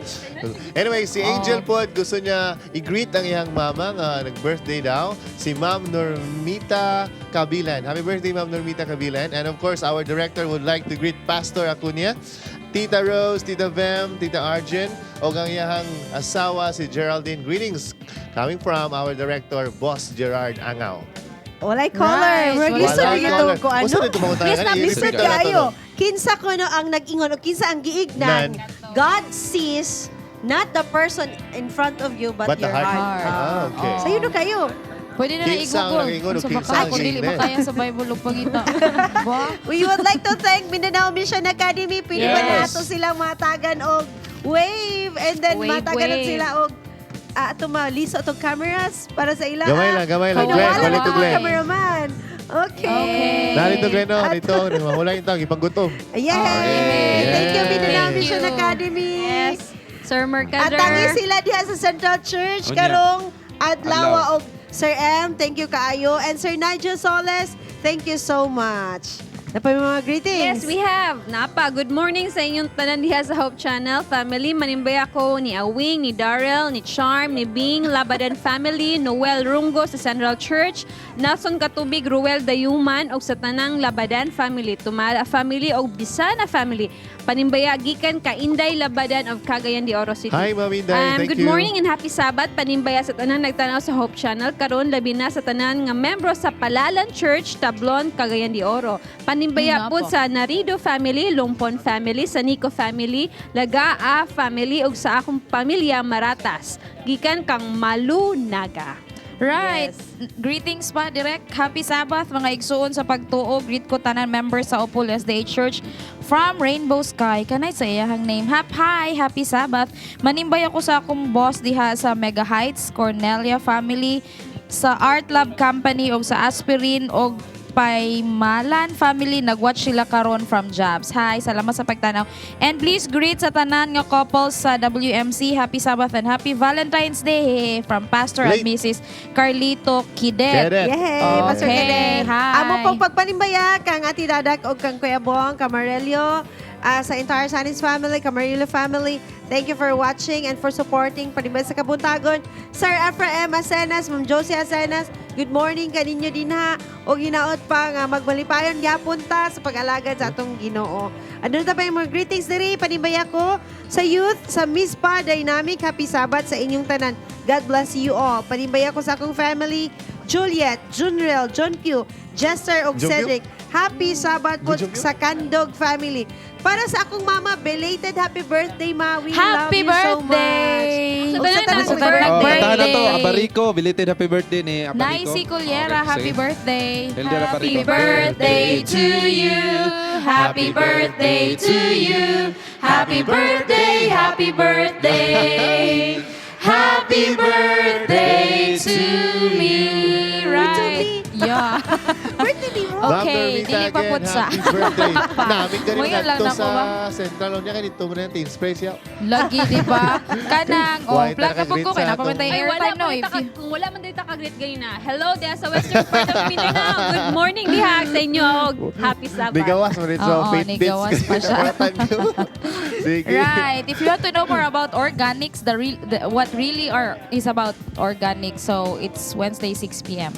Anyway, si Angel po, gusto niya i-greet ang iyang mama nga nag-birthday daw, si Ma'am Normita Kabilan. Happy birthday, Ma'am Normita Kabilan. And of course, our director would like to greet Pastor Acuña, Tita Rose, Tita Vem, Tita Arjun, o ang iyang asawa si Geraldine. Greetings coming from our director, Boss Gerard Angao. Walay caller. Nice. Murag Walay lisod caller. gyud to ko ano. Usa dito mo Yes, na i-repeat lisod na nato, kaayo. no? Kinsa kuno ang nag-ingon o kinsa ang giignan. God sees not the person in front of you but But the your heart. heart. Ah, okay. Sayo no kayo. Pwede na na Kinsa ang i-google. nag-ingon o Sa kinsa baka ang kung dili giingnan. makaya sa Bible ug pangita. Ba? We would like to thank Mindanao Mission Academy. Pwede ba nato silang matagan og wave and then Wave, matagan wave. sila og ato maliso atong cameras para sa ila. Gamay lang, gamay lang. Glenn, Nawala balik to ang Glenn. cameraman. Okay. Okay. Narito, Glenn, no? Dito, mahulay yung tawag, ipanggutom. Yay! Thank you, Mindanao Thank Mission you. Academy. Yes. Sir Mercader. At tangi sila diha sa Central Church Unya. karong adlaw Adlaw. og Sir M, thank you kaayo. And Sir Nigel Soles, thank you so much. Napay mga greetings. Yes, we have. Napa, good morning sa inyong tanan diha sa Hope Channel family. Manimbay ako ni Awing, ni Darrell, ni Charm, ni Bing, Labadan family, Noel Rungo sa Central Church, Nelson Katubig, Ruel Dayuman, og sa tanang Labadan family, Tumala family, og Bisana family. Panimbaya gikan ka Inday Labadan of Cagayan de Oro City. Hi, Ma'am Inday. Thank Good you. morning and happy Sabbath. Panimbaya sa tanan nagtanaw sa Hope Channel karon labi na sa tanan nga membro sa Palalan Church, Tablon, Cagayan de Oro. Panimbaya Yun po nga po. sa Narido family, Lumpon family, Sanico family, Lagaa family ug sa akong pamilya Maratas. Gikan kang Malu Naga. Right. Greetings pa direct. Happy Sabbath mga igsuon sa pagtuo. Greet ko tanan members sa Opol SDA Church from Rainbow Sky. Kanay sa iyahang name. Hi, happy Sabbath. Manimbay ako sa akong boss diha sa Mega Heights, Cornelia family, sa Art Lab Company og sa Aspirin og Paymalan family, nagwatch sila karon from jobs. Hi, salamat sa pagtanaw. And please greet sa tanan nga couples sa WMC. Happy Sabbath and happy Valentine's Day from Pastor and Late. Mrs. Carlito Kidet. Kidet. Yay, Pastor Okay, Keden. hi. Amo pong pagpanimbaya kang Ati Dadak o kang Kuya Bong, Camarelio, sa entire Sanis family, Camarillo family. Thank you for watching and for supporting Panimbaya sa Kabuntagon. Sir Ephraim Asenas, Ma'am Josie Asenas, good morning kaninyo din ha. O hinaot pa nga magmalipayon gyapon ta sa pag-alagad sa atong Ginoo. Ano ta pa yung mga greetings diri panimbaya ko sa youth sa Mispa Dynamic. Happy Sabbath sa inyong tanan. God bless you all. Panimbaya ko sa akong family, Juliet, Junrel, John Q, Jester ug John Q? Cedric. Happy Sabbath po Good John Q? sa Kandog family. Para sa akong mama, belated happy birthday, ma. We Happy love you so much. birthday! Ug sa tanang Sa tanang Oh, kantahan na to, birthday. Abarico. Belated happy birthday ni Abarico. Naisi Culyera, Okay, happy sige. birthday. Elder Happy Abarico. birthday to you. Happy birthday to you. Happy birthday, happy birthday. Happy birthday to me. Right. Yeah. Birthday ni mo. Ma'am Okay, Normita dili pa again, pud sa. happy birthday. Namin ganin Ngayon lang nagto nako sa ba? Central. Unya kay dito mo na yung Teens Praise ya. Lagi, di ba? Kanang, oh, Why, plug talaga po ko, greet kay sa napaman tayo Ay, wala airtime, no? man If ta ka, you, kung wala man dito ka-greet ganina. Hello diha sa Western part of Mindanao. Good morning diha sa inyo. Og happy Sabbath. Nigawas mo rin sa Oo, Faith Beats. nigawas pa siya. Sige. Right. If you want to know more about organics, the real, the, what really are is about organic. So it's Wednesday 6 p.m.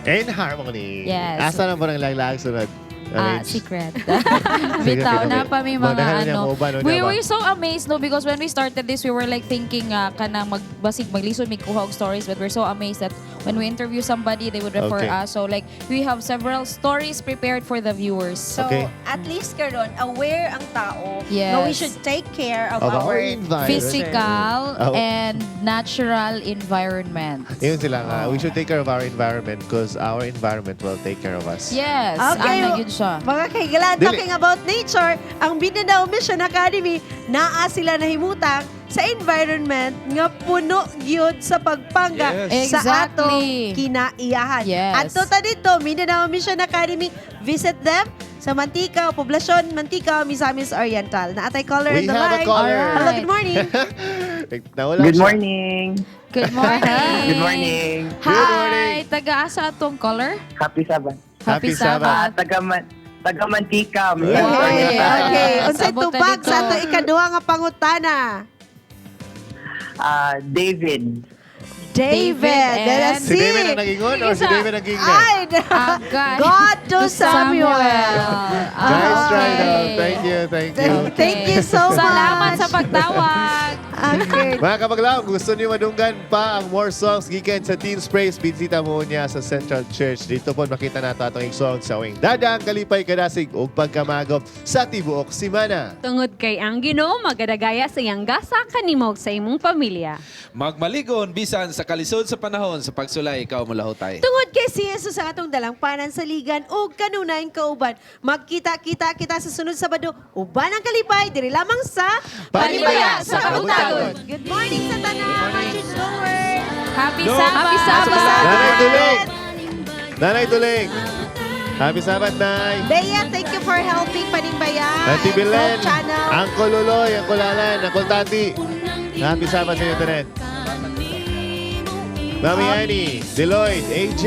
In harmony. Yes. Asa na po ng laglag sunod? Ah, Arrange. Secret. Sige, Bitaw sige. na pa may Mga mga daghan niya ano. kauban, no, We niya ba? were so amazed, no, because when we started this, we were like thinking kanang magbasig maglisod mig kuha og stories, but we're so amazed that when we interview somebody, they would refer us. So like we have several stories prepared for the viewers. So, at least karon aware ang tao Yes. nga we should take care of Of our our environment. Physical Oh. and natural environment. Yun sila nga. We should take care of our environment because our environment will take care of us. Yes, Okay, ana gyud siya. Mga kahigalaan, Dili. Talking about nature, ang Mindanao Mission Academy, naa sila nahimutang sa environment nga puno gyud sa pagpangga sa atong kinaiyahan. Adto ta dito, Mindanao Mission Academy, visit them sa Manticao, Poblacion, Manticao, Misamis Oriental. Naatay caller We in the have a line. caller. Hello, good morning. Nawala Good siya. morning. Good morning. Good morning. Hi, taga-asa atong caller? Happy Sabbath. Happy Sabbath. Ah, taga Mantika. Misamis Okay, Oriental. okay. Unsay Sabot na tubag dito. sa atong ikaduha nga pangutana? Ah, David. David. David Let us Si see. David ang nagingon or si David ang gingnan? Ay, Agay. God to Samuel. Nice try though. Thank you, thank you. Thank you so much. Salamat sa pagtawag. Okay. Mga kapaglaom, gusto niyo madunggan pa ang more songs gikan sa Teens Praise, bisita mo niya sa Central Church. Dito po makita nato atong song sa wing Dadang Kalipay Kadasig ug Pagkamagop sa tibuok simana. Tungod kay ang Ginoo magadagaya sa iyang gasa kanimo ug sa imong pamilya. Magmaligon bisan sa kalisod sa panahon sa pagsulay ikaw mulahutay. Tungod kay si Jesus ang atong dalangpanan sa ligan ug kanunayng kauban. Magkita-kita kita sa sunod Sabado, uban ang kalipay diri lamang sa Panibaya sa Kabuntagon. Good morning sa tanan, mga churchgoers. Happy No. Sabbath. Happy Sabbath. Nanay Tuling! Nanay Tuling! Happy Sabbath, Nay! Bea, thank you for helping Panimbaya. Auntie and Belen, Hope Channel. Uncle Luloy, Uncle Alan, Uncle Tati. Happy Sabbath sa inyo tanan. Mami Annie, Deloitte, AJ,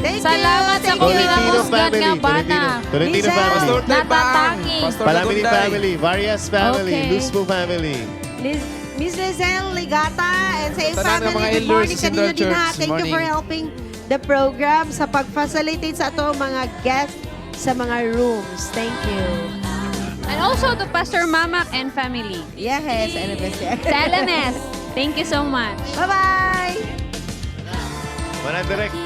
Thank you. Salamat sa Thank you. Tolentino kong family, nga bana. Tolentino, Tolentino Lizelle. family, Pastor Tebang, Natatangi. Pastor Palamini Lagunday. family, Varias family, Luzpo family. Miss Lizelle Ligata and sa iyong Tanan ng family, mga good elders morning sa Central kanino din ha. Church. Thank you for Morning. helping the program sa pag-facilitate sa ato mga guests sa mga rooms. Thank you. And also to Pastor Mamak and family. Yes, LMS. Sa LMS. Thank you so much. Bye-bye! Manang direct.